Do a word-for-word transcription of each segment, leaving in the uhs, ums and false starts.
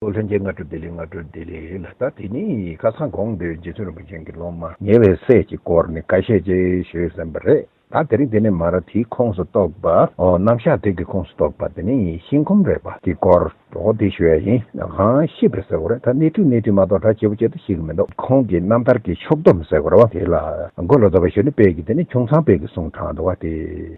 ལྷན་རྒྱས་སྔ་དྲོ་བདེ་ལེགས། སྔ་དྲོ་བདེ་ལེགས་ལ། ད་དེ་ནི་ཁ་སང་གོང་དུ་རྗེ་བཙུན་རིན་པོ་ཆེ་གི་སློབ་མ་ཉེ་བའི་སྲས་ཀྱི་སྐོར་ནས་ཁ་ཤས་ཅིག་ཞུས་ཟིན་པ་རེད། ད་དེ་རིང་དེ་ནས་མར་དེའི་ཁོངས་སུ་གཏོགས་པ། ཨོ། རྣམ་གཞག་དེ་གི་ཁོངས་སུ་གཏོགས་པ་དེ་ནི་ཤིང་ཁོམ་རས་པ་གི་སྐོར། ཨོ། དེ་ཞུ་ཡ་ཡིན། གང་ཤེས་པས་ཟེར་བ་རེད། ད་གནས་ཚུལ་གནས་ཚུལ་མ་གཏོགས་ད་ཞིབ་པོ་ཅིག་ད་ཤེས་ཀྱི་མི་འདུག་ཁོང་གི་རྣམ་ཐར་གྱི་ཕྱོགས་བསྡོམས་ཟེར་བ་རེད་བ། དེ་ལ་མགོ་ལོག་ཙམ་ཞུས་ན་དཔལ་གྱི་དེ་ནི་ཁྱུང་ཚང་དཔལ་གྱི་གསུང་དྲངས་འདུག་བ། དེ་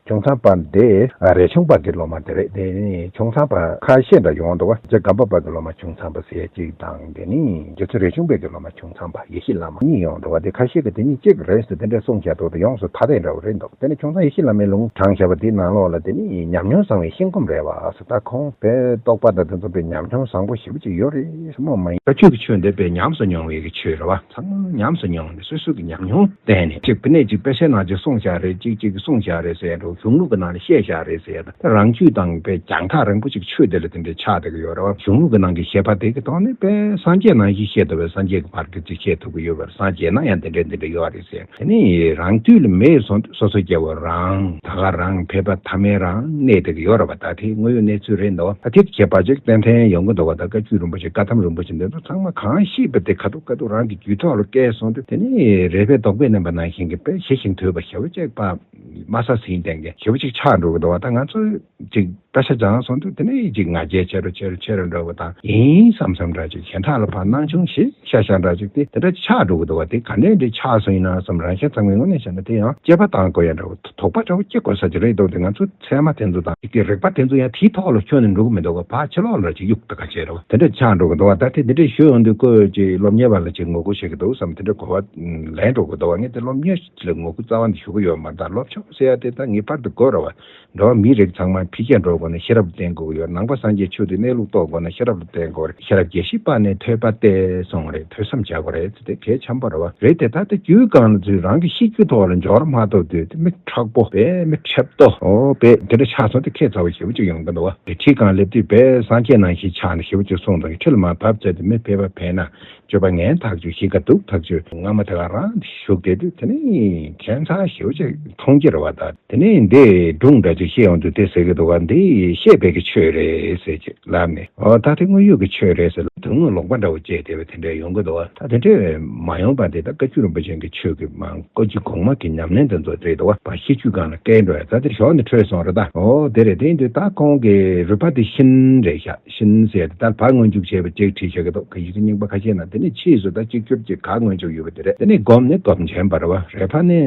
ཁྱུང་ཚང་པ་འདི་རས་ཆུང་པ་གི་སློབ་མ་དེ་རེད། དེ་ནི་ཁྱུང་ཚང་པ་ཁ་ཤས་འདྲ་ཡོང་འདུག་བ། རྗེ་སྒམ་པོ་པ་གི་སློབ་མ་ཁྱུང་ཚང་པ་ཟེར་གཅིག་དང་། དེ་ནི་རྗེ་བཙུན་རས་ཆུང་པའི་གི་སློབ་མ་ཁྱུང་ཚང་པ་ཡེ་ཤེས་བླ་མ་གཉིས་ཡོང་འདུག་བ། དེ་ཁ་ཤས་ཀྱིས་དེ་གཉིས་གཅིག་རེད་ཟེར་དེ་འདྲ་གསུངས་བཞག་འདུག་དེ་ཡོངས་སུ་ཐ་དད་འདྲ་བོ་རེད་འདུག་དེ་ནི་ཁྱུང་ཚང་ཡེ་ཤེས་བླ་མའི་ལུང་དྲངས་བཞག་པ་དེའི་ནང་ལོགས་ལ་དེ་ནི་ཉམས་མྱོང་བཟང་བའི་ཤིང་ཁོམ་རས་པ་ཟེར། ད་ཁོང་པའི་རྟོགས་པ་དང་དེ་ཚོ་པའི་ཉམས་མྱོང་བཟང་པོ་ཞེ་པོ་ཅིག་ཡོད་རེད་ཟེར་མོ་མ་ཡིན། བཀའ་བརྒྱུད་ཀྱི་ཆོས་འདི་པའི་ཉམས་སུ་མྱོང་བའི་གི་ཆོས་རེད་བ། ཚང་མ་ཉམས་སུ་མྱོང་ནས་སོ་སོ་གི་ཉམས་མྱོང་བསྟན་ནས། གཅིག་དཔེར་ན་གཅིག་དཔེ་ཆའི་ནང་གཅིག་གསུངས་བཞག་རེད། གཅིག་གཅིག་གིས་གསུངས་བཞག་རེད་ཟེར་ཡ་འདྲ་བོ། གཞུང་ལུགས་ཀྱི་ནང་ལ་བཤད་བཞག་རེད་ཟེར་ཡ་དང་། ད་རང་རྒྱུད་དང་པའི་རྒྱང་ཐག་རིང་པོ་ཅིག་ཆོས་དེ་ལ་དེ་འདྲའི་ཆགས་བསྡད་ཀྱི་ཡོད་རེད་བ། གཞུང་ལུགས་ཀྱི་ནང་གི་བཤད་པ་དེ་གི་ཐོག་ནས་པའི་སངས་རྒྱས་ནང་བཞིན་བཤད་ཐུབ་པའི་སངས་རྒྱས་ཀྱི་བར་གྱི་ཅིག་བཤད་ཐུབ་ཀྱི་ཡོད་པར། སངས་རྒྱས་ན་ཡང་དེ་འདྲའི་དེ་འདྲ་ཡོད་རེད་ཟེར། དེ་ནི་རང་དུས་ལ་མེད་སོང་དུས་སོ་སོ་སྐྱེ་བོ་རང་ད་ག་རང་ཕལ་པ་ཐ་མལ་རང་གནས་བསྡད་ཀྱི་ཡོད་རེད་བ། ད་དེ་དངོས་ཡོད་གནས་ཚུལ་རེད་འདུག་ད་དེ་ཁྱད་པར་ཅིག་ཏན་ཏན་ཡོང་གི་འདུག་བ། ད་བཀའ་བརྒྱུད་རིན་པོ་ཆེ་བཀའ་ཐམ་རིན་པོ་ཆེ་འདི་ཚོ་ཚང་མ་གང་ཤེས་པ་དེ་ཁ་ཐུག་ཁ་ཐུག་རང་གི་རྒྱུད་ཐོག་ལ་བཀལ་སོང་དུས། དེ་ནི་རས་པའི་རྡོག་པས་མནན་པ་ནང་བཞིན་གྱི་དཔེ་ཞི་ཞིང་དུལ་བ་ཞེ་པོ་ཅིག་པ་དམའ་ས་ཟིན་ལྡན་གྱི་ཞེ་པོ་ཅིག་ཆགས་འགྲོ་གི་འདུག་བ། ད་ང་ཚོ་ཅིག་དཔེ་ཆ་སྦྱངས་སོང་དུས་དེ་ནས་ཅིག་ང་རྒྱལ་ཆེ་རུ་ཆེ་རུ་ཆེ་རུ་འགྲོ་བ་དང་། ཡིན་བསམ་བསམ་འདྲ་ཅིག་གཞན་དག་ལ་ཕར་སྣང་ཆུང་ཞིག་ཤ་ཤ་འདྲ་ཅིག་དེ་དེ་འདྲ་ཆགས་འགྲོ་གི་འདུག་བ། དེ་ག་ནས་འདྲ་ཆགས་སོང་ཡིན་ན་བསམ། རང་གཞན་ཚང་མའི་ངོས་ནས་བཤད་ན་དེ་ཡང་དཔྱད་པ་བཏང་དགོས་ཡ་འདྲ་བོ། དོགས་པ་འདྲ་བོ་སྐྱེ་དགོས་ས་ཅིག་རེད་འདུག་དེ་ང་ཚོ་ཚད་མ་དེ་ཚོ་དང་ཅིག་གི་རིག་པ་དེ་ཚོ་ཡང་དེའི་ཐོག་ལ་ཁྱོན་ནས་འགྲོ་གི་མི་འདུག་ག་ཕར་ཕྱི་ལོགས་ལ་ཅིག་གཡུག་ད་ག་བྱས་རེད་བ། དེ་འདྲ་ཆགས་འགྲོ་གི་འདུག་བ། ད་དེ་འདི་འདྲ་ཞུ་ཡོང་དུས་ཁོས་ཅིག་སློབ་གཉེར་བ་ལ་ཅིག་ངོ་རྒོལ་བྱེད་ཀྱི་འདུག་བསམ། དེ་འདྲ་གོ་བ་ལེན་འགྲོ་གི་འདུག་བ། ངས་དེ་སློབ་གཉེར་ལ་ངོ་རྒོལ་རྩ་བ་ནས་ཞུ་གི་ཡོད་མ་རེད། ད་སློབ་སྦྱོང་ཟེར་ཡ་དེ་ད་ངེས་པར་དུ་དགོས་རེད་བ། འགྲོ་བ་མིའི་རིགས་ཚང་མ་འཕེལ་རྒྱས་འགྲོ་དགོས་ན་ཤེས་རབ་ལ་བརྟེན་དགོས་ཀྱི་ཡོད། ནང་པ་སངས་རྒྱས་ཆོས་འདི་གནས་ལུགས་རྟོགས་དགོས་ན་ཤེས་རབ་ལ་བརྟེན་དགོས་རེད། ཤེས་རབ་དགྱེས་ཤིང་དཔལ་ནི་ཐོས་པ་སྟེ་གསུངས་རེད། ཐོས་བསམ་བྱ་དགོས་རེད་ཟེར། དེ་གལ་ཆེན་པོ་རེད་བ། རེད་དེ། ད་ལྟ་རྒྱུད་སྒང་ལ་ཚུར་རང་གི་ཤེས་རྒྱུད་ཐོག་ལ་འབྱོར་མ་ཐུབ་དུས་དེ་མི་དྲག་པོ་བས་མི་འཁྲབ་ཏོ་ཨོ་བས་དེ་འདྲ་ཆགས་སོང་དུས་ཁྱད་མཚར་བ་ཞེ་པོ་ཅིག་ཡོང་གི་འདུག་བ། དེ་ཁྲིའི་སྒང་སླེབས་དུས་བས་སངས་རྒྱས་ནང་བཞིན་ཆགས་ནས་ཞེ་པོ་ཅིག་གསུངས་འདུག་ཁྲི་ལ་མར་བབས་ཚར་དུས་མི་ཕལ་པ་ཕལ་ན། སྤྱོད་པ་ངན་ཐག་ཆོད། གཤིས་ཀ་སྡུག་ཐག་ཆོད། སྔ་མ་དེ་ག་རང་དེ་བཞུགས་བསྡད་དུས་དེ་ནི་ཁྱད་མཚར་ཞེ་པོ་ཅིག་མཐོང་རྒྱུ་རེད་བ། ད་དེ་ནི་འདི་སྒྲུང་འདྲ་ཅིག་བཤད་ཡོང་དུས་དེ་ཟེར་གི་འདུག་བ། འདི་བཤད་པའི་གི་ཆོས་རེད་ཟེར་ཅིག་ལབ་ནས། ཨོ་ད་དེ་དངོས་ཡོད་ཀྱི་ཆོས་རེད་ཟེར་ལ་དོན་དངོས་ལོག་པ་འདྲ་བོ་བྱས་བསྡད་པ་དེ་འདྲ་ཡོང་གི་འདུག་བ། ད་དེ་འདྲ་མ་ཡོང་པ་དེ་ད་བཀའ་བརྒྱུད་རིན་པོ་ཆེ་གི་ཆོས་ཀྱི་མ་བཀའ་བརྒྱུད་གོང་མ་གི་ཉམས་ལེན་དེ་ཚོ་རེད་འདུག་བ། ཕར་ཤེས་རྒྱུད་སྒང་ལ་བསྐྱལ་འགྲོ་ཡ། ད་དེ་ཞོར་ནས་འཕྲོས་སོང་རེད་ད། ཨོ་དེ་རེད། དེ་ཡིན་དུས་ད་ཁོང་གི་རུས་པ་དེ་ཤིང་རེད་ཤག་ཤིང་ཟེར་ཏེ་ད་བར་སྔོན་འཇུག་བྱས་པ་ཅིག་བྲིས་བཞག་གི་འདུག་ཁ་ཤས་ཀྱིས་རྙིང་པ་ཁ་ཤས་ན་དེ་ནི་ཕྱིས་སུ་ད་གཅིག་གྱུར་གྱི་གར་སྔོན་འཇུག་ཡོད་པ་དེ་རེད། དེ་ནི་སྒོམ་ནི་སྒོམ་ཆེན་པ་རེད་བ། རས་པ་ནི་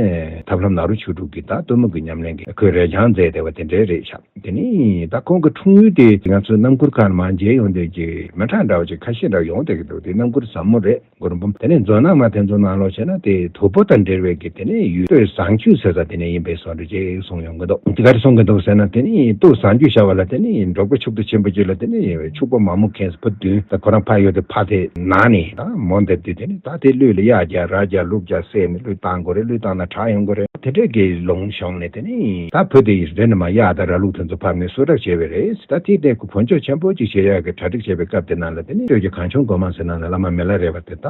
ཐབས་ལམ་ནཱ་རོ་ཆོས་དྲུག་གི་ད་གཏུམ་མོ་གི་ཉམས་ལེན་གྱི་ཁོས་རས་བྱང་མཛད་བསྡད་པ་དེ་འདྲའི་རེད་ཤག་དེ་ནི་ད་ཁོང་གི་འཁྲུངས་ཡུལ་དེ་ང་ཚོའི་རྣམ་མགུར་ཁག་ནང་མཇལ་ཡོང་དུས་ཀྱི་མི་གྲངས་འདྲ་བ་ཅིག་ཁ་ཤས་འདྲ་ཡོང་བསྡད་ཀྱི་འདུག་དེ་རྣམ་མགུར་ཟབ་མོ་རེད། མགུར་འབུམ། དེ་ནས་མཛོ་ནག་མ་དེ་ཚོ་ནང་ལོགས་བྱས་ན་དེ་དུ་པོ་དང་འབྲེལ་བའི་གི་དེ་ནས་ཡུལ་སྟོད་བཟང་རྒྱུད་ཟེར་ས་དེ་ནས་ཡིན་པའི་བཟོ་འདྲ་ཅིག་གསུངས་ཡོང་གི་འདུག་དེ་ག་རེ་གསུང་གི་འདུག་ཟེར་ན། དེ་ནས་སྟོད་བཟང་རྒྱུད་ཤར་བ་ལ་དེ་ནས་འབྲོག་པ་ཕྱུག་བདག་ཆེན་པོ་ཅིག་ལ་དེ་ནས་ཕྱུག་པོ་མ་མོ་ཁེངས་སུ་ཕུ་བདུན་ད་ཁོ་རང་ཕ་ཡོད་དེ་ཕ་དེ་ན་ནས་ད་མོ་འདེབས་དུས་དེ་ནས་ད་དེ་གླུད་ལ་གཡག་རྒྱག་ར་རྒྱག་ལུག་རྒྱག་བསད་ནས་གླུད་བཏང་དགོས་རེད། གླུད་བཏང་ན་དྲག་ཡོང་གི་རེད། དེ་འདྲས་ཀྱི་ལུང་བྱུང་ནས་དེ་ནས་ད་བུ་དེ་ཡིས་རེ་ནས་མ་གཡག་དང་ར་ལུག་དེ་ཚོ་ཕབ་ནས་གསོལ་རས་བྱས་པ་རེད། ད་དེའི་སྟེང་གི་བོན་ཆོས་ཆེན་པོ་ཅིག་བྱེད་ཡག་གི་གྲ་སྒྲིག་བྱེད་པའི་སྐབས་དེ་ནང་ལ་དེ་ནས་སྟོད་ཀྱི་གངས་ལྗོངས་སྒོ་མང་ཟེར་ནང་ལ་བླ་མ་མི་ལ་རས་པ་དེ་ད་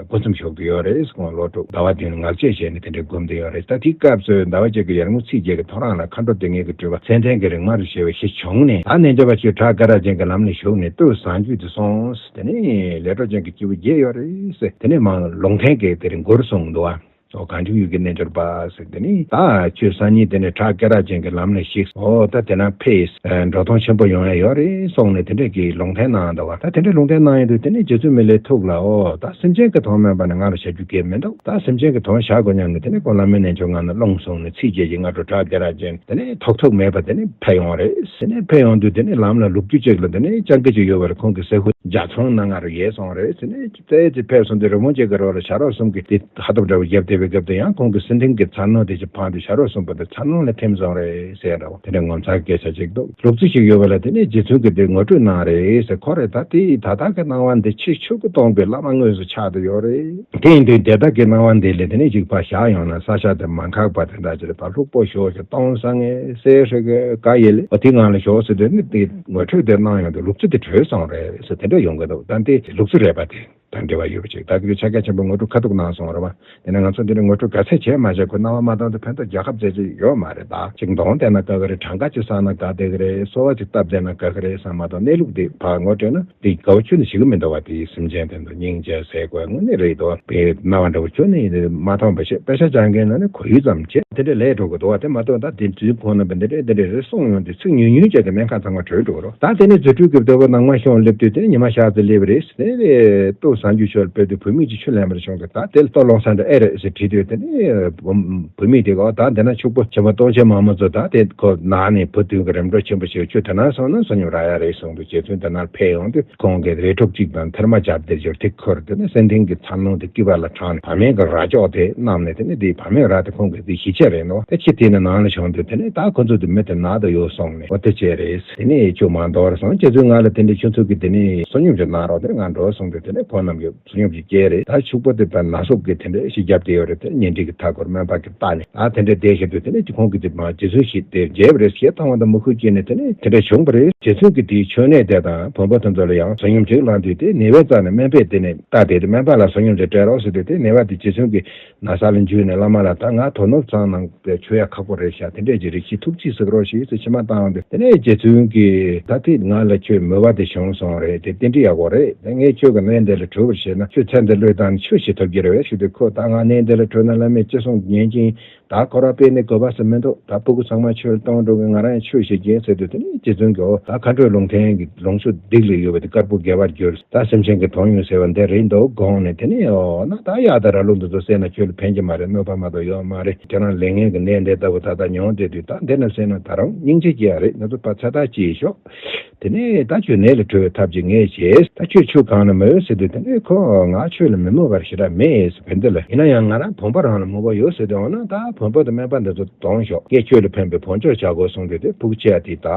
འགོ་འཛོམས་ཞུགས་བསྡད་ཡོད་རེད། ཁོང་ལོ་དྲུག་ཟླ་བ་བདུན་ལ་ངག་བཅད་བྱས་ནས་དེ་འདྲའི་སྒོམ་བསྡད་ཡོད་རེད། ད་དེའི་སྐབས་སུ་ཟླ་བ་གཅིག་གི་ཡར་ངོ་ཚེས་བརྒྱད་ཀྱི་ཐོ་རངས་ལ་མཁའ་འགྲོ་སྡེ་ལྔའི་གི་སྤྲུལ་པ་མཚན་ལྡན་གྱི་རིག་མ་རུ་བྱེད་པའི་གཞི་བྱུང་ནས། ད་རྣལ་འབྱོར་པ་ཚོས་བྲག་སྐེ་རགས་ཅན་གྱི་ལམ་ལ་ཞུགས་ནས་སྟོད་བཟང་རྒྱུད་དུ་སོང་། དེ་ནས་ལས་འཕྲོ་ཅན་གྱི་སྐྱེས་བུ་བརྒྱད་ཡོད་རེད་ཟེར། དེ་ནས་མར་ལུང་བསྟན་གྱི་དེ་རིང་མགུར་གསུངས་འདུག་བ། ཨོ་གངས་ལྗོངས་ཡུལ་གྱི་རྣལ་འབྱོར་པ་ཟེར། དེ་ནི་ད་ཁྱོད་སང་ཉིན་དེ་ནས་བྲག་སྐེ་རགས་ཅན་གྱི་ལམ་ལ་གཤེགས། ཨོ་ད་དེ་ན་ཕེབས། འགྲོ་སྟངས་ཆེན་པོ་ཡོང་ཡ་ཡོད་རེད་གསུངས་ནས་དེ་འདྲས་ཀྱི་ལུང་བསྟན་གནང་འདུག་བ། ད་དེ་འདྲས་ལུང་བསྟན་གནང་ཡོང་དུས་དེ་ནས་རྗེ་བཙུན་མི་ལའི་ཐུགས་ལ། ཨོ་ད་སེམས་ཅན་གྱི་དོན་མེད་པ་ནི་ང་ལ་བྱ་རྒྱུ་གལ་མི་འདུག་ད་སེམས་ཅན་གྱི་དོན་བྱ་དགོས་སྙམ་ནས་དེ་ནས་ཁོང་བླ་མའི་རྣལ་འབྱོར་ངང་ནས་ལུང་གསུངས་ནས་ཚིགས་བཅད་ཀྱི་སྔ་དྲོ་བྲག་སྐེ་རགས་ཅན་དེ་ནས་ཐོགས་ཐུག་མེད་པ་དེ་ནས་ཕེབས་ཡོང་རེད། དེ་ནས་ཕེབས་ཡོང་དུས་དེ་ནས་ལམ་ལ་ལུག་ཁྱུ་གཅིག་ལ་དེ་ནས་སྤྱང་ཀི་གཅིག་ཡོད་པར་ཁོང་གི་སེ་ཧུ་རྒྱ་ཚོང་ནང་ང་རུ་ཡལ་སོང་རེད། དེ་ནས་ཙེ་ཙེ་ཕེབས་སོང་དུས་རི་མོ་གཅིག་གི་རོ་ལ་བྱ་རོག་གསུམ་གྱིས་དེ་ཧ་ཐོབ་འདྲ་བོ་བརྒྱབ་བསྡད་པའི་སྐབས་དུ་ཡང་ཁོང་གི་སེམས་གཏིང་གི་ཚ་ནོ་དེ་ཅིག་འཕངས་དུས་བྱ་རོག་གསུམ་པོ་དེ་ཚ་ནོ་ལ་ཐིམ་སོང་རེད་ཟེར་འདྲ་བོ་དེ་འདྲ་ངོ་མཚར་སྐད་ཆ་ཅིག་འདུག་ལུག་རྫི་ཞིག་ཡོད་པ་ལ་དེ་ནས་རྗེ་བཙུན་གྱིས་དེ་ངོ་སྤྲོད་གནང་རེད་ཟེར། ཁོ་རེ་ད་དེ་ད་ལྟ་གི་སྣང་བ་འདི་ཕྱི་ཆོས་སྐུ་སྟོང་པའི་བླ་མ་དངོས་སུ་ཆགས་བསྡད་ཡོད་རེད། དེ་ཡིན་དུས་དེ་དག་གི་སྣང་བ་འདི་ལས་དེ་ནས་ཅིག་ཕར་བཞག་ཡོང་ན་ས་ཆ་དེ་མ་འགག་པ་དེ་འདྲ་ཅིག་ལ་ད་ལྷུག་པོ་ཞོག་ཅིག་གཏོང་ས་ངེས་གསལ་ཧྲིག་གི་ག་ཡེ་ལེ་འོ་དེ་ངང་ལ་ཞོག་ཟེར་དུས་ནི་དེ་ངོ་སྤྲོད་དེ་གནང་ཡོང་དུས་ལུག་རྫི་དེ་བྲོས་སོང་རེད་ཟེར་དེ་འདྲ་ཡོང་གི་འདུག་ད་དེ་ལུག་རྫི་རས་པ་དེ། དང་འབྲེལ་བ་ཡོད་པ་ཅིག་ད་གི་ཕྱག་རྒྱ་ཆེན་པོ་ངོ་སྤྲོད་ཁ་ཐུག་གནང་སོང་རེད་བ། དེ་ནས་ང་ཚོ་འདི་ནས་ངོ་སྤྲོད་ག་ཚད་བྱས་མ་བྱས་ཁོ་སྣང་བ་མ་བཏང་དུས་ཕན་ཐོགས་རྒྱལ་ཁབ་བཙལ་ཆེད་ཡོད་མ་རེད། ད་ཅིག་གདོང་བསྟན་ན་དགའ་གི་རེད། གྲངས་ཀ་ཅིག་བསགས་ན་དགའ་བསྡད་གི་རེད། གསོལ་བ་ཅིག་བཏབ་བསྡད་ན་དགའ་གི་རེད་བསམ་མ་གཏོགས་གནས་ལུགས་འདི་ཕར་ངོ་སྤྲོད་ན་འདི་དགའ་བོ་ཁྱོན་ནས་ཞིག་གི་མི་འདུག་བ། དེ་སེམས་ཅན་དེ་ཚོ་སྙིང་རྗེ་ཟེར་དགོས་དངོས་གནས་རེད་འདུག་བ། དཔེ་སྣང་བ་འདྲ་བོ་ཁྱོན་ནས་མ་མཐོང་བ་ཞིག་དཔེ་ཆ་སྦྱང་མཁན་ནང་ནས་གོ་ཡུལ་ཙམ་བྱས་དེ་འདྲས་ལས་འགྲོ་གི་འདུག་བ། དེ་མ་གཏོགས་ད་དེ་དུས་ཁོང་རྣམ་པས་འདི་འདྲས་འདི་འདྲས་རེད་གསུངས་ཡོང་དུས་ཚིག་ཉུང་ཉུང་བྱས་ཏེ་སྨན་ཁང་ཚང་མ་གྲོལ་འགྲོ་གི་རེད། ད་དེ་ནས་རྫུ་འཕྲུལ་གྱི་སྡེ་པ་ནང་མ་ཤོང་སླེབས་དུས་དེ་ནས་ཉི་མ་ཞག་ཙམ་སླེབས་པ་རེད། དེ་ནས་ལྟོ་བཟང་རྒྱུ་ཆོག་སླེབས་དུས་བུད་མེད་ཀྱི་ཆུ་ལེན་པར་བྱུང་སྟེ་ད་དེ་ལྟོ་སློང་ས་འདྲ་ཨེ་རེད་ཟེར་དྲིས་དུས་དེ་ནས་བུད་མེད་དེ་ག་ད་འདི་ན་ཕྱུག་པོ་ཆེན་པོ་སྟོབས་ཆེན་མང་མོ་ཚོ་ད་དེ་ཁོ་ནང་ནས་བུ་བཏུལ་གི་རིམ་གྲོ་ཆེན་པོ་ཞིག་ཁྱོད་དེ་ན་སོང་ན་བསོད་སྙོམས་རག་ཡ་རེད་གསུངས་འདུག་རྗེ་བཙུན་དེ་ནར་ཕེབས་ཡོང་དུས་ཁོང་གིས་རས་ཕྲུག་གཅིག་དང་ཐེར་མ་བརྒྱབ་སྟེ་འབྱོར་ཐིག་ཁུར་དེ་ནས་སེང་ལྡེང་གི་ཚ་སྣུམ་དེ་སྐེད་པ་ལ་དྲངས་ནས་བ་མེད་ཀྱི་རྭ་ཅོ་དེ་བསྣམས་ནས་དེ་ནས་དེའི་བ་མེད་རྭ་དེ་ཁོང་གིས་དེ་ཞི་བྱེད་རེད་ནོ། དེ་ཕྱིར་དེ་ནས་ནང་ལ་བྱོན་དུས་དེ་ནས་ད་ཁོ་ཚོ་དེ་མི་དེ་ནང་དུ་ཡོད་སོང་ནས་འོ་དེ་བྱས་རེད། དེ་ནས་ཁྱོད་མ་འདོར་སོང་རྗེ་བཙུན་ང་ལ་དེ་འདྲའི་ཁྱོད་ཚོ་གིས་དེ་ནས་བསོད་སྙོམས་ཅིག་གནང་རོགས་དེ་ང་འགྲོ་སོང་དུས་དེ་ནས་ཁོང་རྣམས་ཀྱིས་བསོད་སྙོམས་ཀྱི་སྐྱེལ་རེད། ད་ཕྱུག་པོ་དེ་ད་ན་ཟུག་གི་དེ་འདྲ་ཞིག་བརྒྱབ་བསྡད་ཡོད་རེད། དེ་ཉལ་ཁྲི་གི་མཐའ་སྐོར་སྨན་པ་གིས་བལྟས་ནས་ད་དེ་འདྲ་བསྡད་བཞིན་དུ་དེ་ནས་ཁོང་གིས་དེ་མ་རྗེ་བཙུན་ཞིག་དེ་མཇལ་བ་རེད་ཞེས་མཐོང་བ་དང་མོས་གུས་སྐྱེས་ནས་དེ་ནས་དེ་འདྲ་བྱུང་བ་རེད། རྗེ་བཙུན་གྱིས་དེའི་མཆོད་གནས་དེ་དང་བོན་པོ་དེ་ཚོ་ལ་ཡང་བསོད་སྙོམས་ཅིག་བླངས་དུས་དེ་ནད་པའི་རྩ་ནས་སྨན་པས་དེ་ནས་བལྟས་ཏེ་དེ་སྨན་པ་ལ་བསོད་སྙོམས་ཅིག་སྤྲད་རོགས་ཟེར་དུས་དེ་ནད་པ་དེ་རྗེ་བཙུན་གྱི་ན་བཟའ་ལ་འཇུས་ནས་བླ་མ་ལ་ད་ང་དོ་ནུབ་ཚང་ནང་དེ་མཆོད་ཡ་ཁག་པོ་རེད་ཤག་དེ་འདྲས་ཀྱི་རིགས་ཤིག་ཐུགས་རྗེས་གཟིགས་རོགས་ཞེས་ཟེར་མཆི་མ་བཏང་འདུག་དེ་ནས་རྗེ་བཙུན་གྱིས་ད་ཐེངས་ང་ལ་ཁྱོད་མོས་པ་དེ་བྱུང་སོང་རེད། དེ་རྟེན་འབྲེལ་ཡག་པོ་རེད། དེ་ངས་ཁྱོད་ཀྱི་གནས་འདི་ལ་གྲོལ་བར་བྱེད་ན་ཁྱོད་ཚེ་འདི་བློས་བཏང་ནས་ཆོས་ཞིག་ཐོབ་ཀྱི་རེད་པས་ཞུས་དུས་ཁོ་ད་ང་གནས་འདི་ལ་གྲོལ་ན་བླ་མས་ཅི་གསུང་ཉན་གྱིན་ད་ཁོ་རང་དཔེ་ནི་དགོས་པ་ཟེར་མི་འདུག་ད་ཕྲུ་གུ་ཚང་མ་ཆོས་ལ་གཏོང་འགྲོ་གི་ང་རང་ཡང་ཆོས་ཞིག་བྱེད་ཟེར་དུས་དེ་ནས་རྗེ་བཙུན་གྱིས་འོ་ད་མཁའ་འགྲོའི་ལུང་བསྟན་གྱི་ལོངས་སྤྱོད་སྡིག་ལས་གཡོས་པ་དེ་དཀར་པོ་དགེ་བར་འགྱུར། ད་སེམས་ཅན་གྱི་དོན་ཡོད་ཟེར་བ་འདི་རེད་འདུག་དགོངས་ནས་དེ་ནས་འོ་ན་ད་གཡག་དང་ར་ལུག་འདི་ཚོ་བསད་ན་ཁྱོད་ལ་ཕན་གྱི་མ་རེད། གནོད་པ་མ་གཏོགས་ཡོད་མ་རེད། ཁྱེད་རང་ལས་ངན་གྱི་གནས་འདི་ལྟ་བུ་ད་ལྟ་མྱོང་བསྡད་དུས་ད་འདི་ན་བསད་ན་ད་རུང་སྙིང་རྗེ་སྐྱེ་ཡ་རེད། ང་ཚོ་ཕར་ཚེ་ཐག་བཅད་ཤོག་དེ་ནས་ད་ཁྱོད་ནད་ལས་གྲོལ་བའི་ཐབས་ཅིག་ངས་བྱེད། ད་ཁྱོད་ཆུ་གང་ནས་མོས་ཟེར་དུས་དེ་ནས་ཁོ་ང་ཆོས་ལ་མི་མོས་པར་ཞེ་དྲག་མེད་ཟེར་བན་དེ་ལ་ཡིན་ན་ཡང་ང་རང་བོན་པོ་རང་ལ་མོས་པ་ཡོད་ཟེར་དུས་འོ་ན་ད་བོན་པོ་དང་སྨན་པ་འདི་ཚོ་གཏོང་ཤོག་ངས་ཁྱོད་ལ་ཕན་པའི་བོན་ཆོས་བྱ་དགོས་གསུངས་དུས་དེ་ཕྲུ་གུ་ཆེ་ཡ་དེ་ད་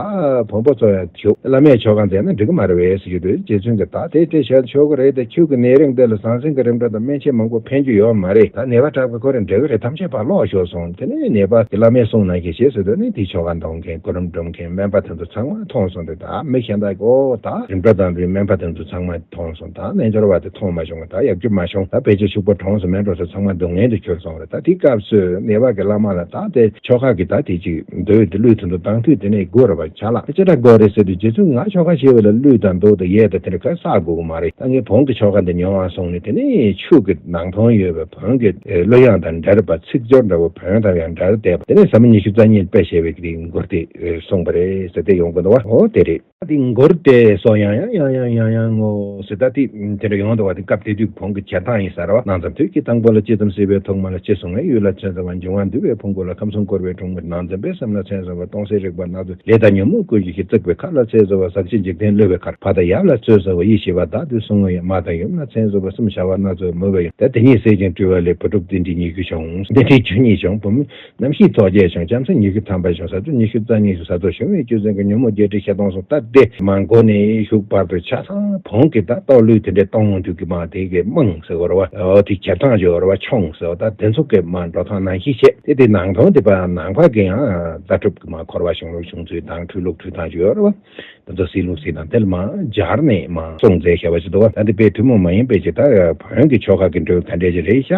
བོན་པོ་ཚོ་ཡང་ཞུགས་བླ་མས་ཆོ་ག་མཛད་ན་འགྲིག་གི་མ་རེད་པས་ཟེར་དུས་རྗེ་བཙུན་གྱིས་ད་དེ་དེ་བྱས་ཆོག་གི་རེད། དེ་ཁྱོད་ཀྱི་ནད་རིགས་འདི་ལ་ཟང་ཟིང་གི་རིམ་གྲོ་དང་སྨན་དཔྱད་མང་པོ་ཕན་རྒྱུ་ཡོད་མ་རེད། ད་ནད་པ་དྲག་པའི་ཁོ་རང་འགྲིག་གི་རེད། ཐམས་ཅད་ཕར་ལོག་ཤོག་གསུངས། དེ་ནས་ནད་པ་གི་བླ་མས་གསུངས་ནང་བཞིན་བྱས་ཟེར་དུས་ནི་དེའི་ཆོ་ག་འདོན་མཁན་གོ་རིམ་སྒྲུབ་མཁན་སྨན་པ་དེ་ཚོ་ཚང་མ་མཐོང་སོང་སྟེ་ད་མི་གཞན་དག་གིས་ཨོ་ད་རིམ་གྲོ་དང་པོའི་སྨན་པ་དེ་ཚོ་ཚང་མ་མཐོང་སོང་། ད་རྣལ་འབྱོར་བ་དེ་མཐོང་མ་བྱུང་། ད་ཡག་རྒྱུ་མ་བྱུང་། ད་ཕལ་ཆེར་ཕྱུག་པོ་གྲོངས་སོང་། སྨན་གྲོགས་ཚོ་ཚང་མ་སྡུག་བསྔལ་དུ་གྱུར་སོང་རེད། ད་དེའི་སྐབས་སུ་ནད་པ་གི་བླ་མ་ལ་ད་དེ་ཆོ་ག་གི་ད་དེ་ཅིག་མདོའི་དེ་གླུད་དེ་ཚོ་བཏང་དུས་དེ་ནས་དགོས་རེད་པ། བྱ་ལ་ཅི་འདྲ་དགོས་རེད་ཟེར་དུས་རྗེ་བཙུན་ང་ཆོ་ག་བྱེད་པ་ལ་གླུད་དང་མདོ་དང་ཡས་དང་དེ་འདྲ་ག་བསགས་དགོས་ཀྱི་མ་རེད། ད་ངས་བོན་གྱི་ཆོ་ག་འདི་མྱོང་བ་སོང་ནས་དེ་ནས་ཆོས་ཀྱི་ནང་དོན་ཡོད་པའི་བོན་གྱི་གླུ་དབྱངས་དང་འབྲེལ་བ་ཚིག་སྦྱོར་འདྲ་བོ་བོན་དང་ཡང་འབྲེལ་བསྡད་པ་དེ་ནས་ཟབ་མོ་ཉི་ཤུ་རྩ་གཉིས་དཔེ་བཤད་པའི་གི་མགུར་དེ་གསུངས་པ་རེད་ཟེར་དེ་ཡོང་གི་འདུག་བ། འོ་དེ་རེད། དེ་མགུར་དེ་སོགས་ཡང་ཡང་ཡང་ཡང་ཡང་ཡང་ངོ་ཟེར་ད་དེ་དེ་འདྲ་ཡོང་འདུག་བ། དེ་སྐབས་དེ་དུས་བོན་གྱི་གྱེར་སྟངས་ཡིན་ས་རེད་བ། ནང་ཙམ་དུས་ཀྱི་དང་པོ་ལ་ཅི་ཙམ་སྲིད་པའི་ཐོག་མ་ལ་ཅི་གསུང་བའི་ཡུལ་ལ་ཚེ་འཛིན་པ། འབྱུང་བ་འདུལ་བའི་ཕུང་པོ་ལ་ཁམས་གསུམ་བསྐོར་བའི་གྲོང་མི། ནང་འཛིན་པའི་སེམས་ལ་ཚེ་འཛིན་པ། སྟོང་གསལ་རིག་པ་སྣ་ཚོགས་ལས་དང་ཉོན་མོངས་ཀུན་གྱི་གཞི། བརྩེགས་པའི་མཁའ་ལ་ཚེ་འཛིན་པ། ཟག་བཅས་འཇིག་རྟེན་གློད་པའི་མཁར། བར་དང་ཡབ་ལ་ཚེ་འཛིན་པ། ཡེ་ཤེས་པ་བདག་ཏུ་བཟུང་བའི་མ་དང་ཡུམ་ལ་ཚེ་འཛིན་པ། གསུམ་བྱ་བ་སྣ་ཚོགས་མོས་པའི་ཡུམ། དེ་དེ་ཉིད་གསལ་ཞིང་སྤྲུལ་བ་ལས། བུ་ཕྲུག་རྟེན་འབྲེལ་ཉེར་དགུ་བྱུང་། རྟེན་འབྲེལ་རྒྱུ་གཉིས་བྱུང་། བུ་མོ་རྣམ་ཤེས་ཚོགས་བརྒྱད་བྱུང་། བྱམས་སེམས་ཉི་ཤུ་ཐམ་པ་བྱུང་། ཟ་ཟུར་ཉི་ཤུ་རྩ་གཉིས་བྱུང་། ཟ་ཟུར་བྱུང་བའི་རྒྱུ་མཚན་གྱིས་ཉོན་མོངས་བརྒྱད་ཁྲི་བཤད་སྟོང་གསུངས། ད་དེ་མ་མགོ་ནས་གཞུག་བར་དུ་ཆ་ཚང་བོན་གྱི་ད་གཏོ་གླུད་དེ་འདྲའི་གཏོང་དུས་ཀྱི་མ་དེ་གི་རྨང་ཟེར་བ་རེད་བ། འོ་དེ་གྱེར་སྟངས་ཅིག་ཡོད་རེད་བ། མཆོང་ཟེར་བ། ད་དེ་ཚོ་གི་མ་འགྲོ་སྟངས་ནང་བཞིན་བྱས་དེ་དེ་ནང་དོན་དེ་པ་ནང་པ་གི་ཡང་ལྟ་གྲུབ་ཀྱི་མ་འཁོར་བ་གཞུང་ལུགས་བྱུང་ཚུལ་དང་འཁྲུལ་ལུགས་འཁྲུལ་སྟངས་ཅིག་ཡོད་རེད་བ། དེ་ཚོ་སྲིད་ལུགས་སྲིད་དང་དེ་ལ་མ་སྦྱར་ནས་མ་གསུངས་མཛད་བཞག་པ་ཞིག་འདུག་བ། ད་འདི་དཔེ་ཐུན་མོང་མ་ཡིན་པའི་ཅིག་ད་བོན་གྱི་ཆོ་ག་གི་འགྲོས་ག་འདྲས་ཅིག་རེད་ཤག་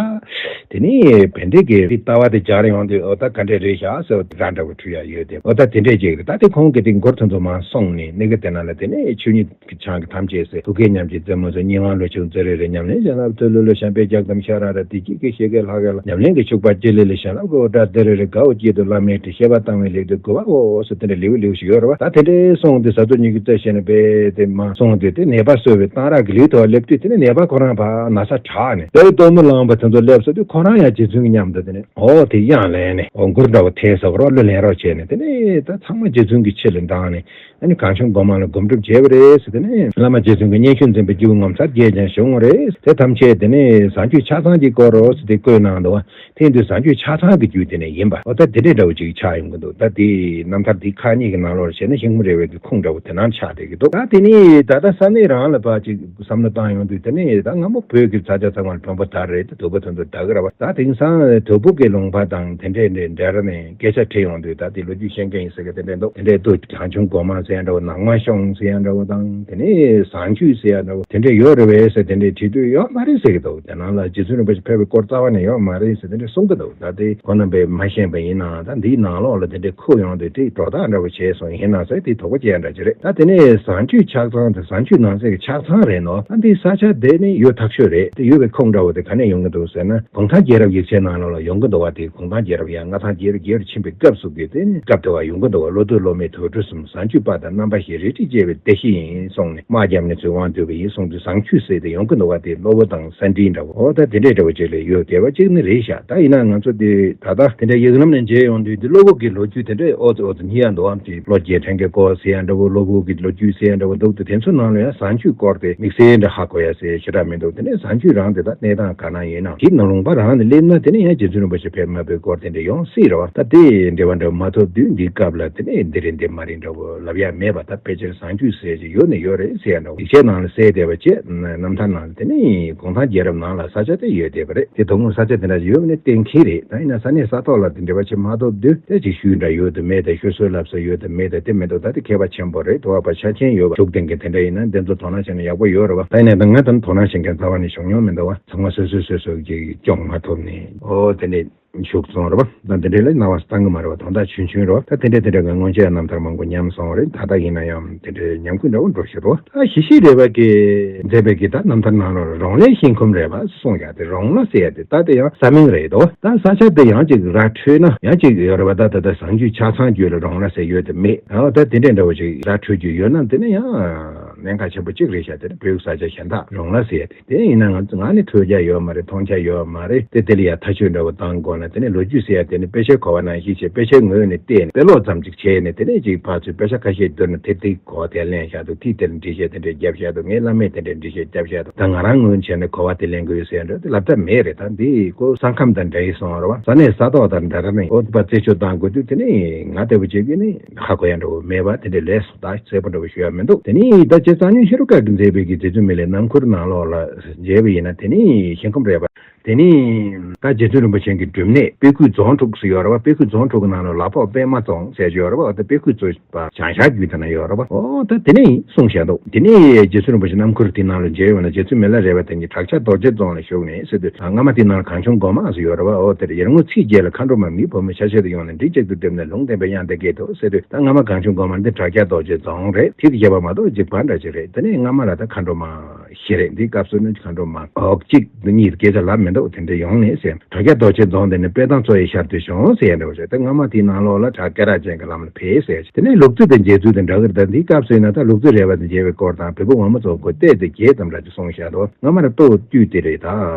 དེ་ནི་བན་དེ་གི་ལྟ་བ་དེ་སྦྱར་ཡོང་དུས་འོ་ད་ག་འདྲས་རེད་ཤག་ཟེར་བ་དེ་འདྲ་འདྲ་བོ་འཁྲུལ་ཡ་ཡོད་དེ། འོ་ད་དེ་འདྲས་ཅིག་རེད། ད་དེ་ཁོང་གི་དེ་མགུར་དེ་ཚོ་མ་གསུངས་ནས་གནས་གི་དེ་ན་ལ་དེ་ནས་ཆོས་ཉིད་ཀྱི་ཆང་གི་ཐམས་ཅད་ཟེར། ཐུགས་ཀའི་ཉམས་ཀྱི་རྩེ་མོ་ཟེར། སྙན་དབང་ལུས་ཕྱུག་མཛེ་རེ་རེ། ཉམས་ལེན་བྱིན་རླབས་ཐོད་ལུ་ལུ། བྱམས་པའི་རྒྱལ་ཁམས་ཤ་ར་ར། བདེ་སྐྱིད་ཀྱི་གཤིས་ཀའི་ལྷ་སྐལ་ལ། ཉམས་ལེན་གྱི་ཕྱུག་པ་སྤྱི་ལེ་ལེ། བྱིན་རླབས་ཀྱི་འོད་སྒྲ་དི་རི་རི། དགའ་བོ་སྐྱིད་དུ་བླ་མའི་དྲིན། བཤད་པ་གཏང་བའི་ལེགས་བསྟོད་དགོས་པ་འོ་ཟེར་དེ་འདྲ་ལེའུ་ལེའུ་ཞིག་ཡོད་རེད་བ། ད་དེ་འདྲའི་སོང་དུས་ཟ་ཟུར་ཉི་ཤུ་རྩ་བཞི་ནས་བས་དེ་མ་སོང་དུས་དེ་ནད་པ་གསོ་བའི་གཏང་རག་གི་ལེའུ་ཐོག་སླེབས་དུས་དེ་ནས་ནད་པ་ཁོ་རང་ཕར་ན་ཚ་དྲག་ནས་དེ་གཏོར་མ་བླངས་པ་དེ་ཚོ་སླེབས་སོང་དུས་ཁོ་རང་ཡང་རྗེ་བཙུན་གྱི་ཉམས་དང་དེ་ནས་འོ་དེ་དབྱངས་ལེན་ནས་འོ་མགུར་འདྲ་བོ་འཐེན་ཟེར་བ་རོ་གླུ་ལེན་རོགས་བྱས་ནས་དེ་ནས་ད་ཚང་མ་རྗེ་བཙུན་གྱི་ཆེད་ལ་འདང་ནས། ཨ་ནི་གངས་ལྗོངས་སྒོ་མང་ལ་སྒོམ་སྒྲུབ་བྱས་པ་རེད་ཟེར། དེ་ནས་བླ་མ་རྗེ་བཙུན་གྱི་སྙན་ཞུ་འཛིན་པའི་སྐྱེས་བུ་ངོ་མཚར་བརྒྱད་ཀྱང་བྱུང་བ་རེད། དེ་ཐམས་ཅད་དེ་ནས་བཟང་སྤྱོད་ཆ་ཚང་གི་སྐོར་རོ་ཟེར་དེ་བཀོད་གནང་འདུག་བ། དེ་དུས་བཟང་སྤྱོད་ཆ་ཚང་གི་རྒྱུད་དེ་ནས་ཡིན་པ་འོ་ད་དེ་འདྲའི་འདྲ་བོ་ཅིག་ཆགས་ཡོང་གི་འདུག་ད་དེའི་རྣམ་ཐར་དེའི་ཁག་གཉིས་ཀྱི་ནང་ལོགས་བྱས་ན་ཤིང་མོ་རས་པའི་གི་ཁུངས་འདྲ་བོ་ དེ་ནང་ཆགས་བསྡད་ཀྱི་འདུག་ད་དེ་ནི་ད་ལྟ་ས་གནས་རང་ལ་ཕར་ཅིག་བསམ་བློ་བཏང་ཡོང་དུས་དེ་ནི་ད་སྔ་མོ་བོད་ཀྱི་ས་ཆ་ཚང་མར་བོན་པོ་དར་རེད། དེ་དོལ་པོ་དེ་ཚོ་དར་གི་རེད་བ། ད་དེང་སང་དོལ་པོ་གི་ལུང་པ་དང་དེ་འདྲས་འདྲ་འདྲ་ར་ནས་སྐད་ཆ་དྲིས་ཡོང་དུས། ད་དེ་ལོ་རྒྱུས་ཤེས་མཁན་ཡིན་ཟེར་གི་དེ་འདྲས་འདུག་དེ་འདྲས་འདུག་གངས་ཆུང་སྒོ་མང་ཟེར་ཡ་འདྲ་བོ། ནག་མ་གཤོང་ཟེར་ཡ་འདྲ་བོ་དང་། དེ་ནས་ཟངས་ཆུ་ཟེར་ཡ་འདྲ་བོ་དེ་འདྲས་ཡོད་རེད་བས་ཟེར་དེ་འདྲས་དྲིས་དུས་ཡོད་མ་རེད་ཟེར་གི་འདུག་དེ་ནང་ལ་རྗེ་བཙུན་རིན་པོ་ཆེ་ཕེབས་པའི་སྐོར་རྩ་བ་ནས་ཡོད་མ་རེད་ཟེར་དེ་འདྲས་གསུང་གི་འདུག་ད་དེ་ཁོང་རྣམ་པས་མ་ཤེས་པ་ཡིན་ནའང་ད་འདིའི་ནང་ལོགས་ལ་དེ་འདྲས་ཁུག་ཡོང་དུས་དེ་སྒྲོ་བཏགས་འདྲ་བོ་བྱས་སོང་ཡིན་ན་ཟེར། དེ་དོགས་པ་སྐྱེ་ཡ་འདྲ་ཅིག་རེད། ད་དེ་ནས་ཟངས་ཆུའི་ཆགས་ཚང་དེ་ཟངས་ཆུ་ནང་གསེས་ཀྱི་ཆགས་ཚང་རེད་ནོ། ད་འདི་ས་ཆ་དེ་ནི་ཡུལ་ཐག་ཆོད་རེད། དེ་ཡོད་པའི་ཁུངས་འདྲ་བོ་དེ་ག་ནས་ཡོང་གི་འདུག་ཟེར་ན། གུང་ཐང་རྒྱལ་རབས་ཡིག་ཆའི་ནང་ལོགས་ལ་ཡོང་གི་འདུག་བ། དེ་གུང་ཐང་རྒྱལ་རབས་ཡང་མངའ་ཐང་རྒྱལ་རབས་རྒྱལ་རུ་ཕྱིན་པའི་སྐབས་སུ་གི་དེ་ནི་སྐབས་དེ་བ་ཡོང་གི་འདུག་བ། བློ་གཏོད་བློ་མེད་དུད་འགྲོ་གསུམ། ཟངས་ཆུ་པ་དང་རྣམ་པ་ཞིག་རལ་གྲིས་བཅས་པའི་སྡེ་བཞི་ཡིན་གསུངས་ནས། དམག་བརྒྱབ་ནས་ཚུར་དབང་བསྡུས་པ་ཡིན་གསུངས་དུས་ཟངས་ཆུ་ཟེར་དེ་ཡོང་གི་འདུག་བ། དེ་གློ་བོ་དང་ས་འབྲིང་འདྲ་བོ། འོ་ད་དེ་འདྲས་འདྲ་བོ་ཅིག་ལ་ཡོད་བསྡད་པ་ཅིག་ནི་རེད་ཤག་ད་ཡིན་ན་ང་ཚོ་དེ་ད་ལྟ་དེ་འདྲས་ཡིག་ལམ་ནས་མཇལ་ཡོང་དུས་འདི་གློ་བོ་གི་ལོ་རྒྱུས་དེ་འདྲས་ཨོ་ཙི་ཨོ་ཙི་རྙེད་ཡ་འདུག་བམ། ཅིག་གློ་རྒྱལ་ཕྲན་གྱི་སྐོར་ཟེར་ཡ་འདྲ་བོ། གློ་བོ་གི་ལོ་རྒྱུས་ཟེར་ཡ་འདྲ་བོ་འདུག་དེ་དེ་ཚོ་ནང་ལ་ཡང་ཟངས་ཆུའི་སྐོར་དེ་དམིགས་བསལ་འདྲ་ཧ་གོ་ཡ་ཟེར་ཞེ་དྲག་མི་འདུག་དེ་ནས་ཟངས་ཆུ་རང་དེ་དག་གནས་སྟངས་ག་ན་ཡིན་ནམ། དེ་ནང་ལུང་པ་རང་ནས་སླེབས་ན་དེ་ནས་ཡང་རྗེ་བཙུན་རིན་པོ་ཆེ་ཕེབས་མ་ཕེབས་སྐོར་དེ་འདྲ་ཡོང་སྲིད་རེད་བ། ད་དེ་འབྲེལ་བ་འདྲ་བོ་མ་ཐོབ་དུས་འདིའི་སྐབས་ལ་དེ་ནས་འདི་རེད་འདི་མ་རེད་འདྲ་བོ་ལབ་ཡ་མེད་པ། ད་ཕལ་ཆེར་ཟངས་ཆུ་ཟེར་ཅིག་ཡོད་ནི་ཡོད་རེད་ཟེར་ཡ་འདྲ་བོ། ཡིག་ཆའི་ནང་ལ་གསལ་བསྡད་པ་བཅས་རྣམ་ཐར་ནང་ལ་དེ་ནས་གུང་ཐང་རྒྱལ་རབས་ནང་ལ་ས་ཆ་དེ་ཡོད་བསྡད་པ་རེད། དེ་དོ་དགོང་ས་ཆ་དེ་འདྲ་ཡོད་ནི་གཏན་འཁེལ་རེད། ད་ཡིན་ན་ས་གནས་ས་ཐོག་ལ་དེ་འབྲེལ་བ་ཆེ་མ་ཐོབ་དུས་དེ་ཅིག་ཤུལ་འདྲ་ཡོད་དུ་མེད་དེ། ཤོད་སྲོལ་ལབ་ས་ཡོད་དུ་མེད་དེ། དེ་མི་འདུག་ད་དེ་མཁས་པ་ཆེན་པོ་རེད། དུ་བ་པ་ཆ་ཆེན་ཡོད་པ་ཤུགས་ལྡན་མཁན་དེ་འདྲ་ཡིན་ན་དེ་ཚོ་དོ་སྣང་བྱས་ན་ཡག་པོ་ཡོད་རེད་བ། ད་ཡིན་ན་ད་ང་ད་དོ་སྣང་བྱེད་མཁན་རྩ་བ་ནས་བྱུང་མྱོང་མི་འདུག་བ། ཚང་མ་སོ་སོས་སོ་སོ་གི་སྐྱོང་མ་ཐུབ་ནས་ཨོ་དེ་འདྲས་ཤུགས་སོང་རེད་བ། ད་དེ་འདྲས་ལ་སྣང་བ་བཏང་གི་མ་རེད་བ། དོན་དག་ཆུང་ཆུང་རེད་བ། ད་དེ་འདྲས་དེ་འདྲས་ཀྱི་སྔོན་ཆད་རྣམ་ཐར་མང་པོ་ཉམས་སོང་བ་རེད། ད་ལྟ་ཡིན་ན་ཡང་དེ་འདྲས་ཉམས་རྒུད་འདྲ་བོ་འགྲོ་བཞིན་རེད་བ། ད་ཞི་བྱེད་རས་པ་གིས་མཛད་པའི་གི་ད་རྣམ་ཐར་ནང་ལོགས་ལ་རོང་བླའི་ཤིང་ཁུམ་རས་པ་གསུངས་ཡ་དེ། རོང་བླ་ཟེར་ཡ་དེ་ད་དེ་ཡང་ས་མིང་རེད་དོ། ད་ས་ཆ་དེ་ཡང་ཅིག་ར་འཕྲོད་ན་ཡང་ཅིག་ཡོད་རེད་བ། ད་ད་ད་ཟངས་ཆུའི་ཆ་ཚང་རྒྱུད་ལ་རོང་བླ་ཟེར་ཡོད་དེ་མེད། ཨ་ད་དེ་འདྲས་འདྲ་བོ་ཅིག་ར་འཕྲོད་རྒྱུ་ཡོད་ན་དེ་ནི་ཡང་གནད་འགག་ཆེན་པོ་གཅིག་རེད་ཤག་དེ་ནི་བོད་ས་ཆ་གཞན་དག་རོང་བླ་ཟེར་ཡ་དེ། དེ་ཡིན་ན་ང་ང་ནི་ཐོས་རྒྱ་ཡོད་མ་རེད། མཐོང་རྒྱ་ཡོད་མ་རེད། དེ་དེ་ལ་ཡ་ཐག་གཅོད་འདྲ་བོ་བཏང་དགོས་ན་དེ་ནི་ལོ་རྒྱུས་ཟེར་ཡ་དེ་ནི་དཔེ་ཆའི་གོ་བ་ནང་བཞིན་བྱས། དཔེ་ཆའི་ངོས་ནས་བལྟས་ནས་དཔེ་ཀློག་ཙམ་ཅིག་བྱས་ནས་དེ་ནས་ཅིག་ཕར་ཚུར་དཔེ་ཆ་ཁ་ཤས་བསྡུར་ན་དེ་དེ་གོ་བ་དེ་ལེན་བཞག་འདུག་དེ་དེ་ལ་འགྲེལ་བཤད་དེ་འདྲས་བརྒྱབ་བཞག་འདུག་ངའི་བླ་མས་དེ་འདྲས་འགྲེལ་བཤད་བརྒྱབ་བཞག་འདུག་ད་ང་རང་ངོས་བྱས་ནས་གོ་བ་དེ་ལེན་དགོས་ཡོད་ཟེར་འདྲ་དེ་ལབ་ཐབས་མེད་རེད། ད་འདི་ཁོ་ས་ཁམས་དང་འདྲ་ཡི་སོང་རེད་བ། ས་གནས་ས་ཐོག་དང་འདྲ་ར་ནས་ཨོ་དེ་པ་རྩད་གཅོད་བཏང་དགོས་དུས་དེ་ནས་ང་ལྟ་བུ་བྱེད་ཀྱི་ནི་ཧ་གོ་ཡ་འདྲ་བོ་མེད་པ་དེ་འདྲས་ལས་སུ་ད་གསལ་པོ་འདྲ་བོ་ཞུ་ཡ་མི་འདུག་དེ་ནས་ད་རྗེ་གཙང་སྨྱོན་ཤེས་རབ་དཀར་གྱིས་མཛད་པའི་གི་རྗེ་བཙུན་མི་ལའི་རྣམ་མགུར་ནང་ལོགས་ལ་མཇལ་བ་ཡིན་ན་དེ་ནས་ཤིང་ཁུམ་རས་པ། དེ་ནས་ད་རྗེ་བཙུན་རིན་པོ་ཆེ་གི་སྒྲུབ་གནས་དཔེ་ཁུག་རྫོང་དྲུག་ཟེར་ཡོད་རེད་བ། དཔེ་ཁུག་རྫོང་དྲུག་གི་ནང་ལ་ལ་ཕོགས་པད་མ་རྫོང་ཟེར་ཡོད་རེད་བ། ད་དཔེ་ཁུག་གཙོས་པ་བྱང་ཤར་རྒྱུད་དེ་ན་ཡོད་རེད་བ། ཨོ་ད་དེ་ནས་གསུངས་བཞག་འདུག་དེ་ནས་རྗེ་བཙུན་རིན་པོ་ཆེ་རྣམ་མགུར་དེ་ནང་ལ་མཇལ་ཡོང་ན་རྗེ་བཙུན་མི་ལ་རས་པ་དེ་ཉིད་བྲག་ཆ་རྡོ་རྗེ་རྫོང་ལ་བཞུགས་ནས་ཟེར་དུས། ད་སྔ་མ་དེ་ནང་ལ་གངས་ཆུང་སྒོ་མང་ཟེར་ཡོད་རེད་བ། ཨོ་དེར་ཡར་ངོའི་ཚེས་བརྒྱད་ལ་མཁའ་འགྲོ་མ་མིའི་བུ་མོ་ཆ་ཤས་དུ་ཡོང་ནས་མགྲིན་གཅིག་ཏུ་བསྡེབས་ནས་ལུང་བསྟན་པའི་དབྱངས་དེ་སྐད་དུ་ཟེར་དུས། ད་སྔ་མ་གངས་ཆུང་སྒོ་མང་འདི་བྲག་ཆ་རྡོ་རྗེ་རྫོང་རེད། དེ་གི་རྒྱབ་པ་མ་གཏོགས་འཇིགས་པ་འདྲ་ཅིག་རེད། དེ་ནས་སྔ་མ་ལ་ད་མཁའ་འགྲོ་མ་ཞིག་རེད། འདི་སྐབས་སུ་ནི་མཁའ་འགྲོ་མ་འོག་གཅིག་གཉིས་སྐད་ཆ་ལབ་མི་འདུག་དེ་འདྲ་ཡོང་ནས་ཟེར། བྲག་ཆ་རྡོ་རྗེ་རྫོང་དེ་ནི་དཔལ་ཐང་ཚོ་ཡི་ཤར་དུ་བྱུང་ཟེར་ཡ་འདྲ་བོ་རེད། ད་སྔ་མ་དེའི་ནང་ལོགས་ལ་བྲག་སྐེ་རགས་ཅན་གྱི་ལམ་ལ་ཕེབས་ཟེར། དེ་ནས་ལུག་རྫི་དང་མཇལ་ཚུལ་དེ་འདྲ་གི་རེད། ད་འདིའི་སྐབས་སུ་ཡིན་ན་ད་ལུག་རྫི་རས་པ་དང་མཇལ་བའི་སྐོར་དང་བོད་པ་ངོ་མ་ཚོ་གོ་བལྟས་ཏེ་བརྒྱད་ཙམ་ར་ཅིག་གསུངས་བཞག་འདུག་སྔ་མ་ར་ལྟོ་བཏུས་དེ་རེད། ད་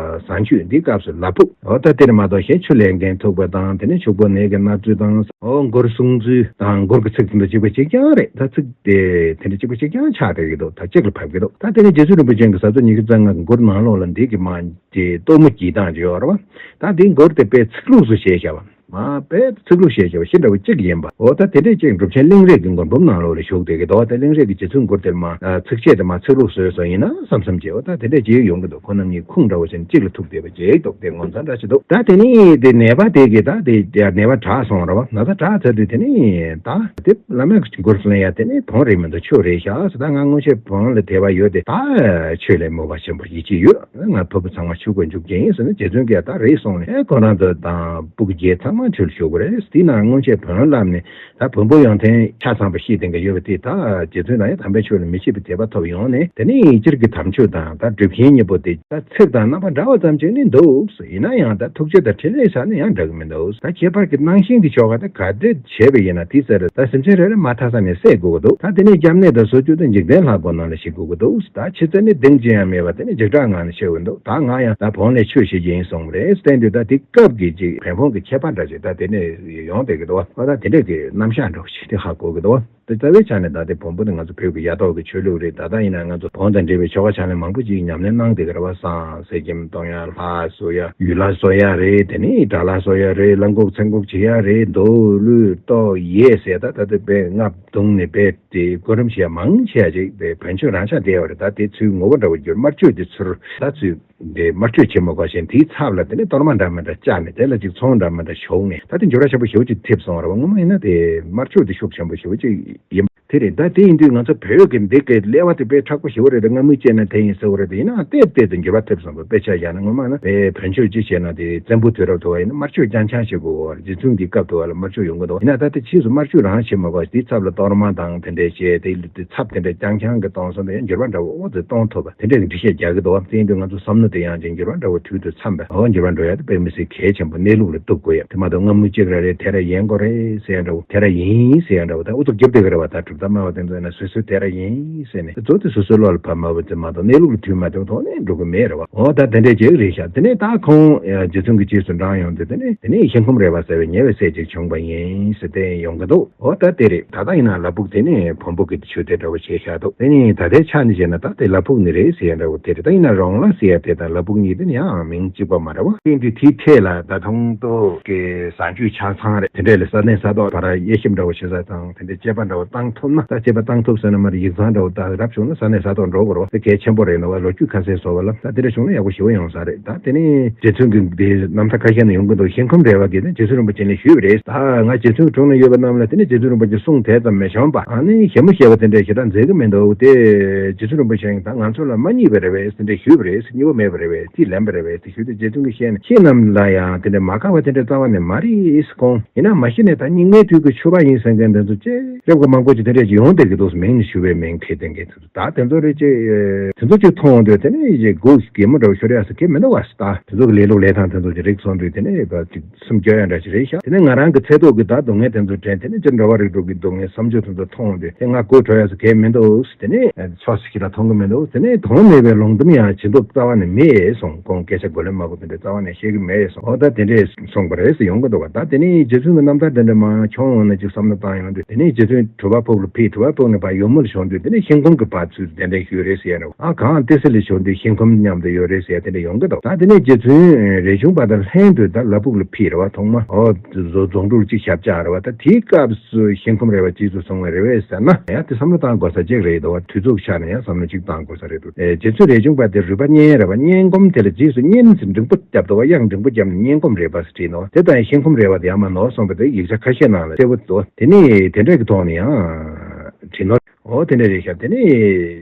ཟངས་ཆུ་འདིའི་སྐབས་སུ་ལ་ཕུག་ཨོ་ད་དེར་མ་གཏོགས་གཞན་ཆུ་ལེན་མཁན་ཐུག་པ་དང་དེ་ནས་ཕྱུག་པོ་ནད་ཀྱིས་མནར་ཚུལ་དང་ཨོ་མགུར་གསུང་ཚུལ་དང་མགུར་གྱི་ཚིག་དེ་འདྲ་གཅིག་པ་གཅིག་རྐྱང་རེད། ད་ཚིག་དེ་དེ་འདྲ་གཅིག་པ་གཅིག་རྐྱང་ཆགས་བསྡད་ཀྱི་འདུག་ད་གཅིག་ལ་ཕབ་ཀྱི་འདུག་ད་དེ་ནས་རྗེ་བཙུན་རིན་པོ་ཆེ་གི་ཟབ་ཚོ་ཉི་ཤུ་རྩ་ལྔ་གི་མགུར་ནང་ལོགས་ལ་འདི་གི་མ་དེ་གཏོར་མ་གྱིས་དང་ཅིག་ཡོད་རེད་བ། ད་འདི་མགུར་དེ་དཔེ་ཚིག་ལྷུག་སུ་བཤད་བཞག་པ་མ་དཔེ་ཚིག་ལྷུག་བཤད་བཞག་པ་ཤིན་ཏུ་གཅིག་ཡིན་པ། འོ་ད་དེ་འདྲས་ཅིག་གྲུབ་ཆེན་གླིང་རས་ཀྱི་མགུར་འབུམ་ནང་ལོགས་ལ་བཞུགས་བསྡད་ཀྱི་འདུག་ད་གླིང་རས་ཀྱི་རྗེ་བཙུན་མགུར་དེར་མ་ཚིག་བཅད་དེ་མ་ཚིག་ལྷུག་བཟོས་སོང་ཡིན་ན་བསམ་བསམ་བྱས། འོ་ད་དེ་འདྲས་ཅིག་ཡོང་གི་འདུག་ཁོང་རྣམ་གཉིས་ཁུངས་འདྲ་བོ་བྱས་ནས་གཅིག་ལ་ཐུག་བསྡད་པ་ཅིག་འདུག་དེ་ངོ་མཚར་འདྲ་ཞིག་འདུག་ད་དེ་ནས་དེ་ནད་པ་དེ་གིས་ད་དེ་ནད་པ་དྲག་སོང་རེད་བ། ན་ཚ་དྲག་ཚར་དུས་དེ་ནས་ད་དེ་བླ་མའི་མགུར་ལེན་ཡ་དེ་ནི་བོན་རེད་མི་འདུག་ཆོས་རེད་ཤག་ཟེར། ད་ང་སྔོན་ཆད་བོན་ལ་དད་པ་ཡོད་དེ། ད་ཆོས་ལ་མོས་པ་ཆེན་པོ་ཡིད་ཆེས་ཡོད། ང་ཕ་བུ་ཚང་མ་ཆོས་སྒོ་འཇུག་རྒྱུ་ཡིན་ཟེར་ནས་རྗེ་བཙུན་གྱིས་ད་རེད་གསུངས་ནས་ཨེ་ཁོ་རང་ཚོ་དང་སྤུ་གུ་བརྒྱད་ཚང་མ་ཆོས་ལ་ཞུགས་པ་རེད། དེ་ན་སྔོན་ཆད་བོན་བསླབས་ནས་ད་བོན་པོ་ཡོན་ཏན་ཆ་ཚང་པ་ཤེས་ལྡན་གྱི་ཡོད་པ་དེ་ད་རྗེ་བཙུན་དང་ཡང་དམ་པའི་ཆོས་ལ་མི་ཕྱེད་པའི་དད་པ་ཐོབ་ཡོང་ནས། དེ་ནས་སྤྱིར་གྱི་དམ་ཆོས་དང་ད་སྒྲུབ་ཆེན་གཉིས་པོ་དེ་ད་ཚིག་དང་རྣམ་པ་འདྲ་བ་ཙམ་ཅིག་ནི་འདུག་ཡིན་ན་ཡང་ད་ཐུགས་རྗེ་དང་ཕྲིན་ལས་ཆ་ནས་ཡང་འདྲ་གི་མི་འདུག་ད་ཁྱད་པར་གྱི་གནང་ཤིང་གི་ཆོ་ག་དེ་ག་འདྲ་བྱས་པ་ཡིན་ན་དེའི་རྩ་ལ་ད་སེམས་ཅན་རེ་རེ་མ་མཐའ་ས་ནས་བསད་དགོས་ཀྱི་འདུག་ད་དེ་ནས་སྐྱབས་གནས་དང་གསོ་སྤྱོད་དེ་འཇིག་རྟེན་ལྷ་སྒོ་ནང་ལ་བྱེད་དགོས་ཀྱི་འདུག་ད་ཕྱི་རྩ་ནས་གདེང་ཅི་ཡང་མེད་པ་དེ་ནས་འཇིགས་སྐྲག་ངང་ནས་བྱེད་དགོས་འདུག་ད་ང་ཡང་ད་བོན་ལས་ཆོས་བྱེད་ཀྱི་ཡིན་གསུངས་པ་རེད། བསྟན་དུས་ད་དེ་སྐབས་ཀྱི་ཅིག་བན་བོན་གྱི་ཁྱད་པར་འདྲ་ཅིག་ད་དེ་ནས་ཡོང་བསྡད་ཀྱི་འདུག་ཨ་ད་དེ་འདྲས་ཀྱི་རྣམ་གཞག་འདྲ་བོ་ཞིག་དེ་ཧ་གོ་གི་འདུག་རྩ་བའི་ཆ་ནས་ད་ལྟའི་བོན་པོ་དེ་ང་ཚོ་བོད་ཀྱི་ཡ་ཐོག་གི་ཆོས་ལུགས་རེད། ད་ལྟ་ཡིན་ན་ང་ཚོ་བོན་དང་འབྲེལ་བའི་ཆོ་ག་ཕྱག་ལེན་མང་པོ་ཅིག་ཉམས་ལེན་གནང་བསྡད་ཀྱི་རེད་བ། བསང་གསེར་སྐྱེམས་གཏོང་ཡ། ལྷ་གསོལ་ཡ། ཡུལ་ལྷ་གསོལ་ཡ་རེད། དེ་ནས་དགྲ་ལྷ་གསོལ་ཡ་རེད། བླ་འགུགས་ཚེ་འགུགས་བྱེད་ཡ་རེད། མདོ་གླུད་གཏོ་ཡས་ཟེར་ད་ད་ལྟ་དཔེ་ལྔ་བརྡུངས་ནས་དཔེ་དེ་གོ་རིམ་བྱེད་ཡ་མང་ཆེ་བ་ཅིག་དཔེ་བོན་ཆོས་རང་ཆགས་བསྡད་ཡོད་རེད། ད་དེ་ཚུལ་ངོ་བོ་འདྲ་བོ་གྱུར། དམར་མཆོད་དེ་ཚུར་ད་ཚུལ་དེ་དམར་མཆོད་ཆེན་མོ་གོ་ཞིང་དེའི་ཚབ་ལ་དེ་ནས་གཏོར་མ་འདྲ་མི་འདྲ་བཅག་ནས་དེ་ལ་ཅིག་ཚོང་འདྲ་མི་འདྲ་ཞོག་ནས་ད་དེ་འགྱུར་བ་ཆེན་པོ་ཞེ་པོ་ཅིག་ཐེབས་སོང་བ་རེད་བ། ངོ་མ་ཡིན་ན་དེ་དམར་མཆོད་དེ་ཤུགས་ཆེན་པོ་ཞེ་པོ་ཅིག་ཡིན། དེ་རེད། ད་དེ་ཡིན་དུས་ང་ཚོ་བོད་ཀྱི་འདི་གའི་ཀླད་པ་དེ་དཔེ་མཁྲེགས་པོ་ཞེ་པོ་རེད། ད་སྔ་མོའི་སྐྱེས་ན་དེ་ཡིན་ཟེར་བ་རེད། དེ་ཡིན་ནའང་ཏོག་ཏོག་ཙམ་འགྱུར་བ་ཐེབས་སོང་བ། དཔེ་ཆ་བཞག་ན་ངོ་མ་ན་དེ་བོན་ཆོས་ཅིག་བྱས་ན་དེ་བཙན་པོ་དུས་རབས་དུ་བ་ཡིན་ན་དམར་མཆོད་རྐྱང་རྐྱང་བྱེད་དགོས་བ་རེད། རྗེ་བཙུན་གྱི་སྐབས་དུ་བ་ལ་དམར་མཆོད་ཡོང་གི་འདུག་ཡིན་ན་ད་དེ་ཕྱིས་སུ་དམར་མཆོད་རང་བྱེད་མ་དགོས། དེའི་ཚབ་ལ་གཏོར་མ་དང་དེ་འདྲས་བྱས་དེ་ཚབ་དེ་འདྲས་རྐྱང་རྐྱང་གི་གཏོང་སོང་ན་ཡང་འགྱུར་བ་འདྲ་བོ་ཨོ་ཙི་གཏོང་ཐུབ་པ་དེ་འདྲས་ཀྱི་འགྲེལ་བཤད་རྒྱག་གི་འདུག་བ། དེ་ཡིན་དུས་ང་ཚོ་བསམ་བློ་དེ་ཡང་ཅིག་འགྱུར་བ་འདྲ་བོ་དུས་དང་འཚམས་པ་ཨོ་འགྱུར་བ་འགྲོ་ཡ་དེ་དཔེ་མི་སྲིད་གལ་ཆེན་པོ། གནས་ལུགས་ལ་གཏུག་དགོས་ཡ། དེ་མ་གཏོགས་སྔ་མོའི་ཅིག་ར་རེད། དེ་ར་ཡིན་དགོས་རེད་ཟེར་ཡ་འདྲ་བོ། དེ་ར་ཡིན་ཟེར་ཡ་འདྲ་བོ། ད་ཨུ་ཚུགས་རྒྱབ་བསྡད་ཀྱི་རེད་བ། ད་གྲུབ་མཐའ་སྨྲ་བ་དེ་ཚོ་ཡིན་ན་སོ་སོའི་དེ་ར་ཡིན་ཟེར་ནས་གཙོ་དེ་སོ་སོའི་བློ་ལ་བབས་མ་བབས་ཙམ་མ་གཏོགས་གནས་ལུགས་ལ་དུས་མ་དེ་ཐོག་ནས་འགྲོ་གི་མེད་རེད་བ། འོ་ད་དེ་འདྲས་ཅིག་རེད་ཤག་དེ་ནས་ད་ཁོང་རྗེ་བཙུན་གྱི་རྗེས་སུ་འབྲངས་ཡོང་དུས་དེ་ནས་དེ་ནས་ཤིང་ཁུམ་རས་པ་ཟེར་བའི་ཉེ་བའི་སྲས་ཅིག་བྱུང་བ་ཡིན་ཟེར་དེ་ཡོང་གི་འདུག་འོ་ད་དེ་རེད། ད་ལྟ་ཡིན་ན་ལ་ཕུག་དེ་ནས་བོན་པོ་གི་ཆོས་དེ་འདྲ་བོ་བྱས་ཤག་འདུག་དེ་ནས་ད་ལྟའི་ཆ་ནས་བཤད་ན་ད་དེ་ལ་ཕུག་ནི་རེད་ཟེར་ཡ་འདྲ་བོ་དེ་རེད། ད་ཡིན་ན་རོང་ལ་ཟེར་ཡ་དེ་དང་ལ་ཕུག་གཉིས་དེ་ནི་ཡང་མིང་གཅིག་པ་མ་རེད་བ། དེ་འདི་དེའི་ཐད་ལ་ད་དུང་ཏོག་གི་བཟའ་བཅུད་ཆ་ཚང་རེད། དེ་འདྲས་ལ་ས་གནས་ས་ཐོག་བར་དབྱེ་ཞིབ་འདྲ་བོ་བྱེད་ས་དང་དེ་འདྲས་དཔྱད་པ་འདྲ་བོ་བཏང་ཐུབ་ན། ད་དཔྱད་པ་བཏང་ཐུབ་ཟེར་ན་མ་རེད། ཡིག་ཚང་འདྲ་བོ་ད་རབ་བྱུང་ན་ས་གནས་ས་ཐོག་འགྲོ་དགོས་རེད་བ། དེ་གལ་ཆེན་པོ་རེད་འདུག་བ། ལོ་རྒྱུས་ཁ་གསལ་བཟོ་བ་ལ་ད་དེ་འདྲས་བྱུང་ན་ཡག་པོ་ཞེ་པོ་ཡོང་ས་རེད། ད་དེ་ནས་རྗེ་བཙུན་གྱི་འདི་རྣམ་ཐར་ཁ་ཤས་ནས་ཡོང་གི་འདུག་ཤིང་ཁམས་རས་པ་གིས་ནི་རྗེ་བཙུན་རིན་པོ་ཆེ་ལ་ཞུས་པ་རེད། ད་ང་རྗེ་བཙུན་དྲུང་ན་ཡོད་པ་རྣམས་ལ་དེ་ནས་རྗེ་བཙུན་རིན་པོ་ཆེ་གསུང་དེ་ཙམ་མི་བྱུང་བ། ཨ་ནི་ཞྭ་མོ་བཞེས་པ་དེ་འདྲས་ཞེ་དྲག་མཛད་ཀྱི་མི་འདུག་དེ་རྗེ་བཙུན་རིན་པོ་ཆེ་ད་ང་ཚོ་ལ་མ་རྙེད་པ་རེད་པས་ཟེར་དེ་འདྲས་ཞུས་པ་རེད། རྙེད་པ་མེད་པ་རེད་པས། རྩིས་ལེན་པ་རེད་པས། དེ་ཞུས་དུས་རྗེ་བཙུན་གྱིས་བཤད་ནས་ཁྱེད་རྣམས་ལ་ཡང་དེ་འདྲས་མ་དགའ་བ་དེ་འདྲས་རྩ་བ་ནས་མ་རེད་ཟེར། ཁོང་ཡིན་ན་མ་གཞི་ནས་ད་རྙིང་མའི་དུས་ཀྱི་ཆོས་པ་ཡིན་ཟེར་མཁན་དེ་ཚོ་ཅེ་རེབ་ཀ་མང་པོ་ཅིག་དེ་འདྲས་ཅིག་ཡོང་བསྡད་ཀྱི་འདུག་མིང་ནས་ཞུ་བའི་མིང་ཁྱེད་དེ་འགས་དེ་ཚོ་ད་དེ་ཚོ་རེད་ཅེ། དེ་ཚོ་ཅིག་མཐོང་དུས་དེ་ནས་ཡེ་སྒོ་གད་མོ་འདྲ་བོ་ཤོར་ཡ་ཟེར་གྱི་མི་འདུག་བ། ད་དེ་ཚོ་གི་ལས་ལུགས་ལས་སྟངས་དེ་ཚོ་ཅིག་རིག་སོང་དུས་དེ་ནས་ད་ཅིག་སེམས་སྐྱོ་ཡ་འདྲ་ཞིག་རེད་ཤག་དེ་ནས་ང་རང་གི་ཚེ་ཐོག་གི་ད་སྡུག་བསྔལ་དེ་ཚོ་དྲན། དེ་ནས་ཅིག་འགྲོ་བ་རིགས་དྲུག་གི་སྡུག་བསྔལ་བསམ་སྦྱོར་དེ་ཚོ་མཐོང་དུས་དེ་ང་སྒོ་གྲོལ་ཡ་ཟེར་གྱི་མི་འདུག་དེ་ནས་ཕྱོགས་སུ་ཞིག་ལ་མཐོང་གི་མི་འདུག་དེ་ནས་དོན་མེད་པའི་ལུང་སྟོན་ཡང་བྱེད་འདོད་རྩ་བ་ནས་མེད་གསུངས། ཁོང་སྐད་ཆ་གོ་ལེ་མ་གོ་དེ་འདྲ་རྩ་བ་ནས་བཤད་ཀྱི་མེད་གསུངས། འོ་ད་དེ་འདྲས་གསུངས་པ་རེད་ཟེར་ཡོང་གི་འདུག་བ། ད་དེ་ནས་རྗེ་བཙུན་གྱི་རྣམ་ཐར་དེ་འདྲ་མར་མཆོང་ཡོང་ན་ཅིག་བསམ་བློ་བཏང་ཡོང་དུས་དེ་ནས་རྗེ་བཙུན་གྲུབ་པ་ཕུག་ལ་ཕེབས། གྲུབ་པ་ཕུག་ནས་ཕར་ཡུལ་མུར་བྱོན་དུས་དེ་ནས་ཤིང་ཁུམ་གྱི་བར་ཚུར་གདན་འདྲེན་ཞུས་རེད་ཟེར་ཡ་འདྲ་བ། ཨ་གངས་ཏི་སེ་ལ་བྱོན་དུས་ཤིང་ཁུམ་མཉམ་དུ་ཡོད་རེད་ཟེར་ཡ་དེ་འདྲ་ཡོང་གི་འདུག་ད་དེ་ནས་རྗེ་བཙུན་རས་ཆུང་པ་དང་ལྷན་དུ་ད་ལ་ཕུག་ལ་ཕེབས་རེད་བ། ཐོག་མ་ཨོ་རྫོང་དྲུག་ཅིག་ཞབས་བཅགས་རེད་བ། ད་དེའི་སྐབས་སུ་ཤིང་ཁུམ་རས་པ་རྗེས་སུ་བཟུང་བ་རེད་པས་ཟེར་ན་ཡང་དེ་བསམ་བློ་བཏང་དགོས་ས་ཅིག་རེད་འདུག་བ། དུས་ཚོད་ཆ་ནས་ཡང་བསམ་བློ་ཅིག་བཏང་དགོས་ས་རེད་འདུག་ཨེ་རྗེ་བཙུན་རས་ཆུང་པ་དེ་རུས་པ་གཉན་རེད་བ། གཉན་སྒོམ་དེ་ལ་རྗེས་སུ་གཉན་ཟེར་འགྲེང་བུ་བརྒྱབ་འདུག་བ། དབྱངས་འགྲེང་བུ་བརྒྱབ་ནས་གཉན་སྒོམ་རས་པ་ཟེར་བྲིས་འདུག་བ། དེ་ལྟར་ཤིང་ཁུམ་རས་པ་དེ་ཡང་མ་ནོར་སོང་བ་དེ་ཡིག་ཆ་ཁ་ཤས་ནང་ལ་གསལ་པོ་འདུག་དེ་ནས་དེ་འདྲ་གི་ཐོག་ནས་ཡང་བྲིས་ནོ། འོ་དེ་འདྲ་རེད་ཤག་དེ་ནས་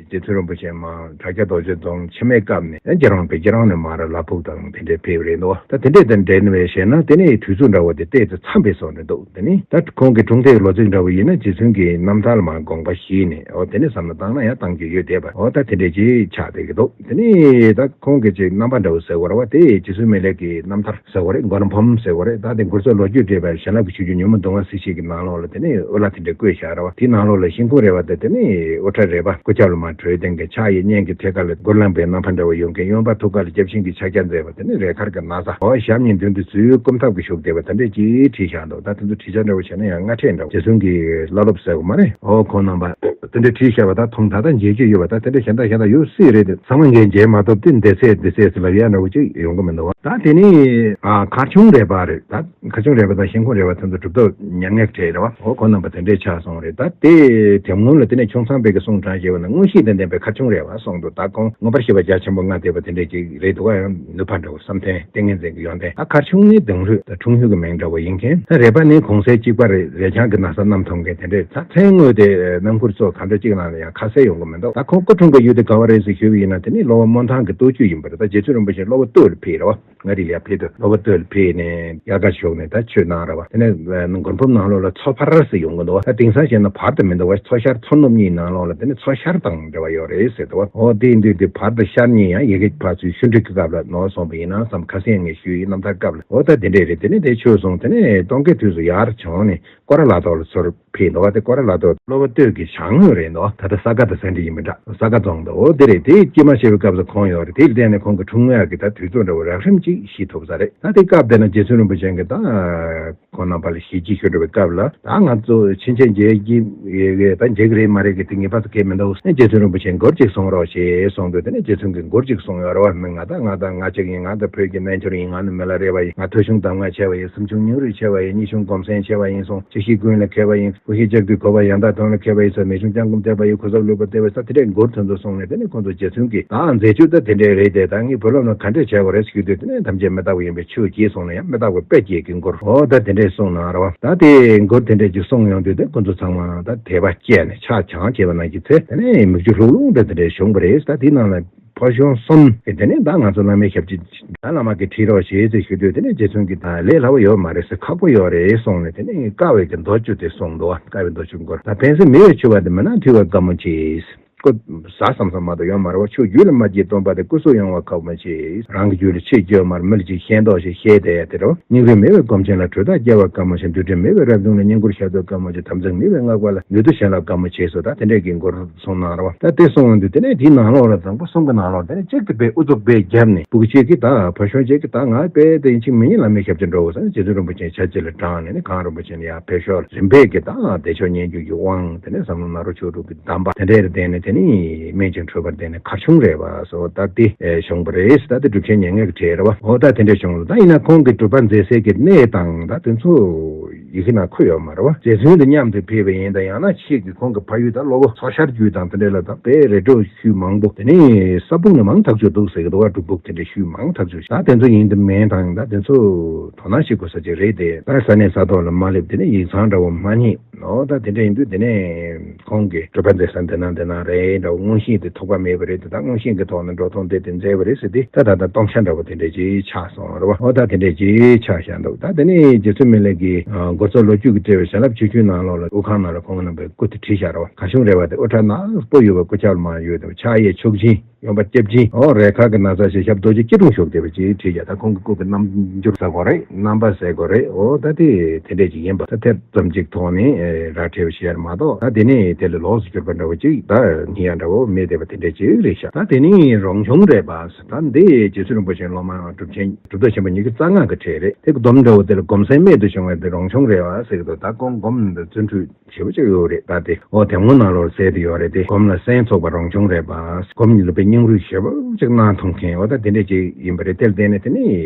རྗེ་བཙུན་རིན་པོ་ཆེ་མར་བྲག་སྐྱ་རྡོ་རྗེ་རྫོང་ཕྱི་མའི་སྐབས་ནས་རྒྱ་རང་པའི་རྒྱ་རང་ནས་མར་ལ་ཕུག་དང་དེ་འདྲའི་ཕེབས་རེད་འདུག་ད་དེ་འདྲའི་དང་འབྲེལ་ནས་བཤད་ན་དེ་ནས་དུས་ཚོད་འདྲ་བོ་དེ་ཏོག་ཙམ་འཚམས་པའི་བཟོ་འདྲ་འདུག་དེ་ནས་ད་ཁོང་གི་གྲོངས་མཐའི་ལོ་ཚིགས་འདྲ་བོ་ཡིན་ན་རྗེ་བཙུན་གྱི་རྣམ་ཐར་ལ་མར་དགོངས་པ་བཞེས་ནས་འོ་དེ་ནས་བསམ་བློ་བཏང་ན་ཡང་བཏང་རྒྱུ་ཡོད་བསྡད་པ། འོ་ད་དེ་འདྲའི་ཅིག་ཆགས་བསྡད་ཀྱི་འདུག་དེ་ནས་ད་ཁོང་གི་ཅིག་རྣམ་པ་འདྲ་བོ་ཟེར་དགོས་རེད་བ། དེ་རྗེ་བཙུན་མི་ལའི་གི་རྣམ་ཐར་ཟེར་བ་རེད། མགོན་ཕམ་ཟེར་བ་རེད། ད་དེ་མགུར་མཚོ་ལོ་རྒྱུས་འགྲེལ་པའི་བྱིན་རླབས་ཀྱི་ཆུ་རྒྱུན་ཉོན་མོངས་གདུང་བ་སེལ་བྱེད་ཀྱི་ནང་ལོགས་ལ་དེ་ནས་ཨོ་ལ་དེ་འདྲ་བཀོད་བཞག་རེད་བ། དེའི་ནང་ལོགས་ལ་ཤིང་ཁུམ་རས་པ་དེ་དེ་ནས་དབུ་སྐྲ་རས་པ་སྐུ་རྒྱབ་ལ་མར་གྲོལ་དེང་གི་ཕྱག་གཡས་གཉན་གྱི་ཐད་ཀ་ལ་གུར་ལངས་པའི་རྣམ་པ་འདྲ་བ་ཡོད་མཁན། གཡོན་པ་ཐུགས་ཀ་ལ་སྐྱབས་ཤིང་གི་ཕྱག་རྒྱ་མཛད་པ་དེ་ནས་རས་དཀར་གྱི་ན་བཟའ། ཨོ་ཞབས་གཉིས་མདུན་དུ་གཙོ་བོའི་སྐུ་ཐབས་ཀྱི་བཞུགས་བསྡད་པ་དེ་འདྲས་ཅིག་བྲིས་བཞག་འདུག་ད་དེ་ཚོ་བྲིས་ཆ་འདྲ་བོ་བྱས་ན་ཡང་སྔ་ཕྲད་འདྲ་བོ། རྗེ་བཙུན་གྱི་བླ་སློབ་ཟེར་བ་མ་རེད། ཨོ་ཁོང་རྣམ་པ་དེ་འདྲས་བྲིས་བཞག་པ་ད་མཐོང་ད་ལྟ་མཇལ་རྒྱུ་ཡོད་པ། ད་དེ་འདྲས་གཞན་དག་གཞན་དག་ཡོད་སྲིད་རེད་དེ། ཚང་མ་ངས་མཇལ་མ་ཐུབ་སྟེ་འདི་ཚད་འདི་ཚད་ཟེར་ལབ་ཡ་འདྲ་བོ་ཅིག་ཡོང་གི་མི་འདུག་བ། ད་དེ་ནི་ཨ་མཁར་ཆུང་རས་པ་རེད། ད་མཁར་ཆུང་རས་པ་དང་ཤིང་ཁུམ་རས་པ་དེ་ཚོ་གྲུབ་ཐོབ་མྱ་ངན་འཕྲད་རེད་བ། འོ་ཁོ་རྣམ་པ་དེ་འདྲས་ཆགས་སོང་རེད། ད་དེ་དེ་སྔོན་ལ་དེ་ནས་ཁྱུང་ཚང་པའི་གི་གསུང་དྲངས་བྱས་པ་ན་མངོན་ཤེས་དང་ལྡན་པའི་མཁར་ཆུང་རས་པ་གསུངས་འདུག་ད་ཁོང་མངོན་པར་ཤེས་པ་རྒྱ་ཆེན་པོ་མངའ་བསྡད་པ་དེ་འདྲས་ཅིག་རེད་འདུག་བ། ཡང་ནུས་པ་འདྲ་བོ་བསམ་གཏན་ཏིང་ངེ་འཛིན་གྱི་ཡོན་ཏན། ད་མཁར་ཆུང་ནི་གདུང་རུས་ད་འཁྲུངས་ཡུལ་གྱི་མིང་འདྲ་བོ་ཡིན་མཁན། ད་རས་པ་ནི་གུང་སེང་གཅིག་པ་རེད། རས་ཆང་གི་ན་བཟའ་བསྣམས་ཐོབ་མཁན་དེ་འདྲས། ད་མཚན་དངོས་དེ་རྣམ་མགུར་ཚོ་གང་འདྲ་གཅིག་ནང་ལ་ཡང་ཁ་གསལ་ཡོང་གི་མི་འདུག་ད་ཁོང་སྐུ་འཁྲུངས་པའི་ཡུལ་དེ་ག་བ་རེད་ཟེར་ཞུས་པ་ཡིན་ན་དེ་ནི་གློ་བོ་སྨོན་ཐང་གི་སྟོད་རྒྱུད་ཡིན་པ་རེད། ད་རྗེ་བཙུན་རིན་པོ་ཆེ་གློ་བོ་སྟོད་ལ་ཕེབས་རེད་བ། མངའ་རིས་ལ་ཡར་ཕེབས་དུས་གློ་བོ་སྟོད་ལ་ཕེབས་ནས་དབྱར་ཁ་བཞུགས་ནས་ད་ཆོས་གནང་རེད་བ། དེ་ནས་མགོན་ཕུབ་ནང་ལོགས་ལ་མཚོ་ཕ་ར་ཟེར་ཡོང་གི་འདུག་བ། ད་དེང་སང་བཤད་ན་བར་དུ་མི་འདུག་བ། མཚོ་ཤར་མཚོ་ནུབ། གཉིས་ནང་ལོགས་ལ་དེ་ནི་མཚོ་ཤར་དང་འབྲེལ་བ་ཡོད་རེད་ཟེར་འདུག་བ། འོ་དེ་ཡིན་དུས་དེ་བར་དུ་ཤར་གཉིས་ཡང་ཡ་གི་ཕར་ཚུར་ཤུ་འགྲིག་གི་སྐབས་ལ་ནོར་སོང་བ་ཡིན་ན་བསམ། ཁ་སང་ངས་ཞུས་ཡིན། རྣམ་ཐར་སྐབས་ལ། འོ་ད་དེ་འདྲས་རེད། དེ་ནི་དེ་ཆོས་སོང་། དེ་ནས་སྟོན་ཁའི་དུས་སུ་ཡར་བྱོན་ནས་སྐོར་ར་ལ་ཐོག་ལ་ཚུར་ཕེབས་འདུག་བ། དེ་སྐོར་ར་ལ་ཐོག་སློབ་དཔོན་སྟོད་ཀྱི་བྱང་ངོས་རེད་འདུག་བ། ད་ལྟ་ས་དགའ་དང་ས་འདྲ་ཡིན་པ་འདྲ། ས་དགའ་རྫོང་དང་། འོ་དེ་རེད། དེ་དཀྱིལ་མ་བྱས་པའི་སྐབས་སུ་ཁོང་ཡོད་རེད། དེ་ལ་བརྟེན་ནས་ཁོང་གི་འཁྲུངས་སྐར་གྱི་ད་དུས་ཚོད་འདྲ་བོ་རགས་རིམ་ཅིག་ཤེས་ཐུབ་ས་རེད། ད་དེ་སྐབས་དེ་ན་རྗེ་བཙུན་རིན་པོ་ཆེ་གིས་ད་ཁོང་རྣམ་པ་ལ་ཞལ་གྱིས་ཞུ་འགྲོ་བའི་སྐབས་ལ། ད་ང་ཚོ་ཕྱིན་ཆད་མཇལ་གྱི་ཡོད་གི། ད་མཇལ་གི་རེད་མ་རེད་གི་དེ་ངེས་པར་དུ་གལ་མི་འདུག། རྗེ་བཙུན་རིན་པོ་ཆེ་མགུར་ཅིག་གསུང་རོགས་ཞེས་གསུངས་དུས། དེ་ནས་རྗེ་བཙུན་གྱིས་མགུར་ཅིག་གསུངས་ཡོད་རེད་བ། མི་ང་ད་ང་ད་ང་གཅིག་ཡིན། ང་ད་བོད་ཀྱི་རྣལ་འབྱོར་ཡིན། ང་ནི་མི་ལ་རས་པ་ཡིན། ང་ཐོས་བྱུང་གདམས་ངག་ཆེ་བ་ཡིན། སེམས་བྱུང་སྙིང་རུས་ཆེ་བ་ཡིན། གཉིད་བྱུང་སྒོམ་གསལ་ཆེ་བ་ཡིན་གསུངས། ཆེ་ཤེས་ཀུན་ལ་མཁས་པ་ཡིན། ཀུན་ཤེས་ལྕགས་ཀྱུས་གོ་བ། ཡང་དག་དོན་ལ་མཁས་པ་ཡིན་གསུངས། མེད་བྱུང་སྤྱང་ཀུན་དད་པ་ཡིན། གོ་ཚབས་ལུས་པ་བདེ་བ་ཡིན་གསུངས། དེ་འདྲའི་མགུར་དེ་ཚོ་གསུངས་ནས། དེ་ནས་ཁོང་ཚོ་རྗེ་བཙུན་གྱིས་ད་མཛད་སྤྱོད་ད་དེ་འདྲའི་རེད་དེ། ད་ངས་བུ་སློབ་རྣམས་ག་འདྲས་བྱ་དགོས་རེད་ཞུས་དུས། དེ་ནས་ཐམས་ཅད་མི་རྟག་པ་ཡིན་པས་ཆོས་བགྱིས་གསུངས་ནས། ཡང་མི་རྟག་པ་དཔེ་བགྱིས་ཀྱི་མགུར། འོ་ད་དེ་འདྲས་གསུངས་གནང་རེད་བ། ད་དེ་མགུར་དེ་འདྲས་ཅིག་གསུངས་ཡོང་དུས། དེ་ཁོང་ཚོ་ཚང་མ་ད་དད་པ་སྐྱེས་ནས་ཕྱག་བྱང་བྱས་པ་ནང་བཞིན་བྱས། དེ་ནས་མིག་ཆུ་ལྷུང་ལྷུང་འདྲ་དེ་འདྲས་བྱུང་བ་རེད། ད་དེའི་ནང་ལ་ཕོ་གཞོན་གསུམ་གྱིས་དེ་ནས་ད་ང་ཚོ་བླ་མའི་ཞབས་ཕྱི་ད་བླ་མ་གིས་ཁྲིད་རོགས་བྱེད་ཟེར་ཞུ་དུས། དེ་ནས་རྗེ་བཙུན་གྱིས་ད་ལས་སླ་བོ་ཡོད་མ་རེད་ཟེར། ཁག་པོ་ཡོད་རེད་གསུངས་ནས། དེ་ནས་དཀའ་བའི་གི་མདོ་བཅུ་དེ་གསུངས་འདུག་བ། དཀའ་བའི་མདོ་བཅུ་མགུར། ད་ཕན་སེམས་མི་གཡོ་འཆི་བ་འདི། མི་ནག་འཐུལ་བ་དཀའ་མོ་ཆེ། ཀོ། ཟ་བསམ་བསམ་མ་གཏོགས་ཡོད་མ་རེད་བ། ཆོས་རྒྱུད་ལ་མ་སྐྱེས་སྟོན་པ་དེ། སྐུ་གཟུགས་ཡོང་བ་ཁག་མོ་ཆེ། རང་གི་རྒྱུད་ལ་ཆོས་སྐྱོན་མར་མི་ལ་ཅིག་ཤེས་མདོག་ཞིག་ཤེས་དེ་ཡ་དེ་རོ། སྙིང་རུས་མེད་པའི་སྒོམ་ཆེན་ལ་གྲོས་ཐག་བཅད་པ་དཀའ་མོ་ཆེ། འདུལ་ཁྲིམས་མེད་པའི་རབ་བྱུང་ལ་བསྙེན་བཀུར་ཞབས་ཏོག་དཀའ་མོ་ཆེ། དམ་ཚིག་མེད་པའི་སྔགས་པ་ལ་ལུས་དུ་བྱིན་རླབས་དཀའ་མོ་ཆེ་སོ། ད་དེ་འདྲས་ཀྱི་མགུར་གསུངས་གནང་རེད་བ། ད་དེ་གསུངས་ཡོང་དུས་དེ་ནས་དེའི་ནང་ལོགས་ལ་དང་པོ་གསུམ་གྱི་ནང་ལོགས་དེ་ནས་གཅིག་དེ་དཔེ་ཨུ་ཚུགས་དཔེ་བརྒྱབ་ནས། སྤུ་གུ་གཅིག་གིས་ད་ཕོ་གཞོན་གཅིག་གིས་ད་ང་དཔེ་དེ་ཡིན་གཅིག་མིན་གཉིས་བླ་མའི་ཞབས་ཕྱི་འགྲོ་དགོས་ཟེར་ནས། རྗེ་བཙུན་རིན་པོ་ཆེ་ཕྱག་ཕྱི་ལ་དྲངས་ནས་ནི། གངས་རིན་པོ་ཆེ་ནས་ཡར་ཕེབས་ཞོར་རིམ་པས་ཀྱིས་ད་བདེ་མཆོག་སྙན་བརྒྱུད་ཀྱི་དབང་། དེ་ནས་ཟབ་ལམ་ནཱ་རོ་ཆོས་དྲུག་གི་གདམས་པ་དེ་འདྲའི་ལ་བརྟེན་ནས། དེ་ནས་སྨིན་ཅིང་འཕྲོས་པར་བརྟེན་ནས་གར་བྱུང་རེད་པ་སོ། ད་དེ་བྱུང་བ་རེད། ད་དེ་གྲུབ་ཆེན་ཉེར་ལྔ་གི་གྲས་རེད་བ། འོ་ད་དེ་འདྲ་བྱུང་ལ། ད་ཡིན་ན་ཁོང་གི་སྒྲུབ་པ་མཛད་སའི་གི་གནས་དང་ད་དེ་ཚོ་ཡི་གེ་ནང་འཁོད་ཡོད་མ་རེད་བ། རྗེ་བཙུན་དང་མཉམ་དུ་ཕེབས་པ་ཡིན་ད། ཡང་ན་ཕྱིས་ཀྱི་ཁོང་གི་ཕ་ཡུལ་ད་སློབ་དཔོན་མཚོ་ཤར་རྒྱུད་དང་དེ་འདྲ་ལ་ད་དཔེ་རེ་སྒྲུབ་ཤུལ་མང་པོ། དེ་ནས་ས་ཕུག་ནས་མང་ཐག་ཆོད་འདུག་ཟེར་གི་འདུག་བ། སྒྲུབ་ཕུག་དེ་འདྲ་ཤུལ་མང་ཐག་ཆོད། ད་དེ་ཚོ་ཡིན་དང་མིན་དང་ད་དེ་ཚོ་དོ་སྣང་བྱེད་དགོས་ས་ཅིག་རེད་དེ། ད་ས་གནས་ས་ཐོག་ལ་མ་སླེབས། དེ་ནས་ཡིག་ཚང་འདྲ་བོ་མ་རྙེད། འོ་ད་དེ་འདྲ་ཡིན་དུས་དེ་ནས་ཁོང་གིས་སྒྲུབ་པ་མཛད་ས་འདི་ན་འདི་ན་རེད་འདྲ་བོ། མངོན་ཤེས་དེ་ཐོགས་པ་མེད་པ་རེད་དེ། ད་མངོན་ཤེས་ཀྱི་ཐོག་ནས་འགྲོ་སྟངས་དེ་དེ་མཛད་པ་རེད་ཟེར་ཏེ། ད་ད་ལྟ་སྟོང་ཆ་འདྲ་བོ་དེ་འདྲ་ཅིག་ཆགས་སོང་རེད་བ། འོ་ད་དེ་འདྲ་ཅིག་ཆགས་བཞག་འདུག། ད་དེ་ནས་རྗེ་བཙུན་མི་ལ་གི་ཨ་འགོ་གཙོ་ལོ་རྒྱུས་ཀྱི་བྲིས་པའི་བྱིན་རླབས་ཆུ་ཆུའི་ནང་ལོགས་ལ་དབུ་ཁང་ནང་ལ་ཁོང་རྣམ་པའི་སྐུ་དེ་བྲིས་བཞག་རེད་བ། གར་བྱུང་རེད་བ། དེ་དབུ་སྐྲ་ནག་པོ་ཡོད་པ། སྐུ་ཆབ་མ་ཡོད་དེ། ཕྱག་གཡས་མཆོག་སྦྱིན། གཡོན་པ་སྐྱབས་སྦྱིན། འོ་རས་དཀར་གྱི་ན་བཟའ་ཞིག། ཞབས་རྡོ་རྗེ་སྐྱིལ་ཀྲུང་བཞུགས་བསྡད་པ་ཅིག་བྲིས་ཡ། ད་ཁོང་གི་སྐུ་གི་རྣམ་འགྱུར་ཟེར་དགོས་རེད། རྣམ་པ་ཟེར་དགོས་རེད། འོ་ད་དེ་དེ་འདྲས་ཅིག་ཡིན་པ། ད་དེབ་ཙམ་ཅིག་ཐོག་ནས་ཨེ་ར་འཕྲོད་བྱས་མ་གཏོགས། ད་དེ་ནས་དེ་ལས་ལོགས་སུ་གྱུར་པ་འདྲ་བོ་ཅིག་ད་རྙེད་ཡ་འདྲ་བོ་མེད་བསྡད་པ་དེ་འདྲས་ཅིག་རེད་ཤག། ད་དེ་ནས་རོང་ཆུང་རས་པ་ཟེར། ད་འདི་རྗེ་བཙུན་རིན་པོ་ཆེའི་སློབ་མ་གྲུབ་ཆེན་གྲུབ་ཐོབ་ཆེན་པོ་ཉི་ཤུ་རྩ་ལྔ་གི་གྲས་རེད། དེ་གི་སྡོམ་འདྲ་བོ་དེ་ལ་སྒོམ་གསལ་རྨད་དུ་བྱུང་བའི་དེ་རོང་ཆུང་རས་པ་ཟེར་གི་འདུག། ད་ཁོང་སྒོམ་འདི་བརྩོན་འགྲུས་ཞེ་པོ་ཅིག་ཡོད་རེད། ད་དེ་འོ་དེབ་ངོ་ནང་ལོགས་གསལ་དུ་ཡོད་རེད་དེ། སྒོམ་ལ་གསན་ཚུགས་པ་རོང་ཆུང་རས་པ། སྒོམ་ཉིད་ལ་དཔེ་སྙིང་རུས་ཞེ་པོ་ཅིག་གནང་ཐུབ་མཁན། འོ་ད་དེ་འདྲས་ཅིག་ཡིན་པ་རེད། དེ་ལ་བརྟེན་ནས་དེ་ནས་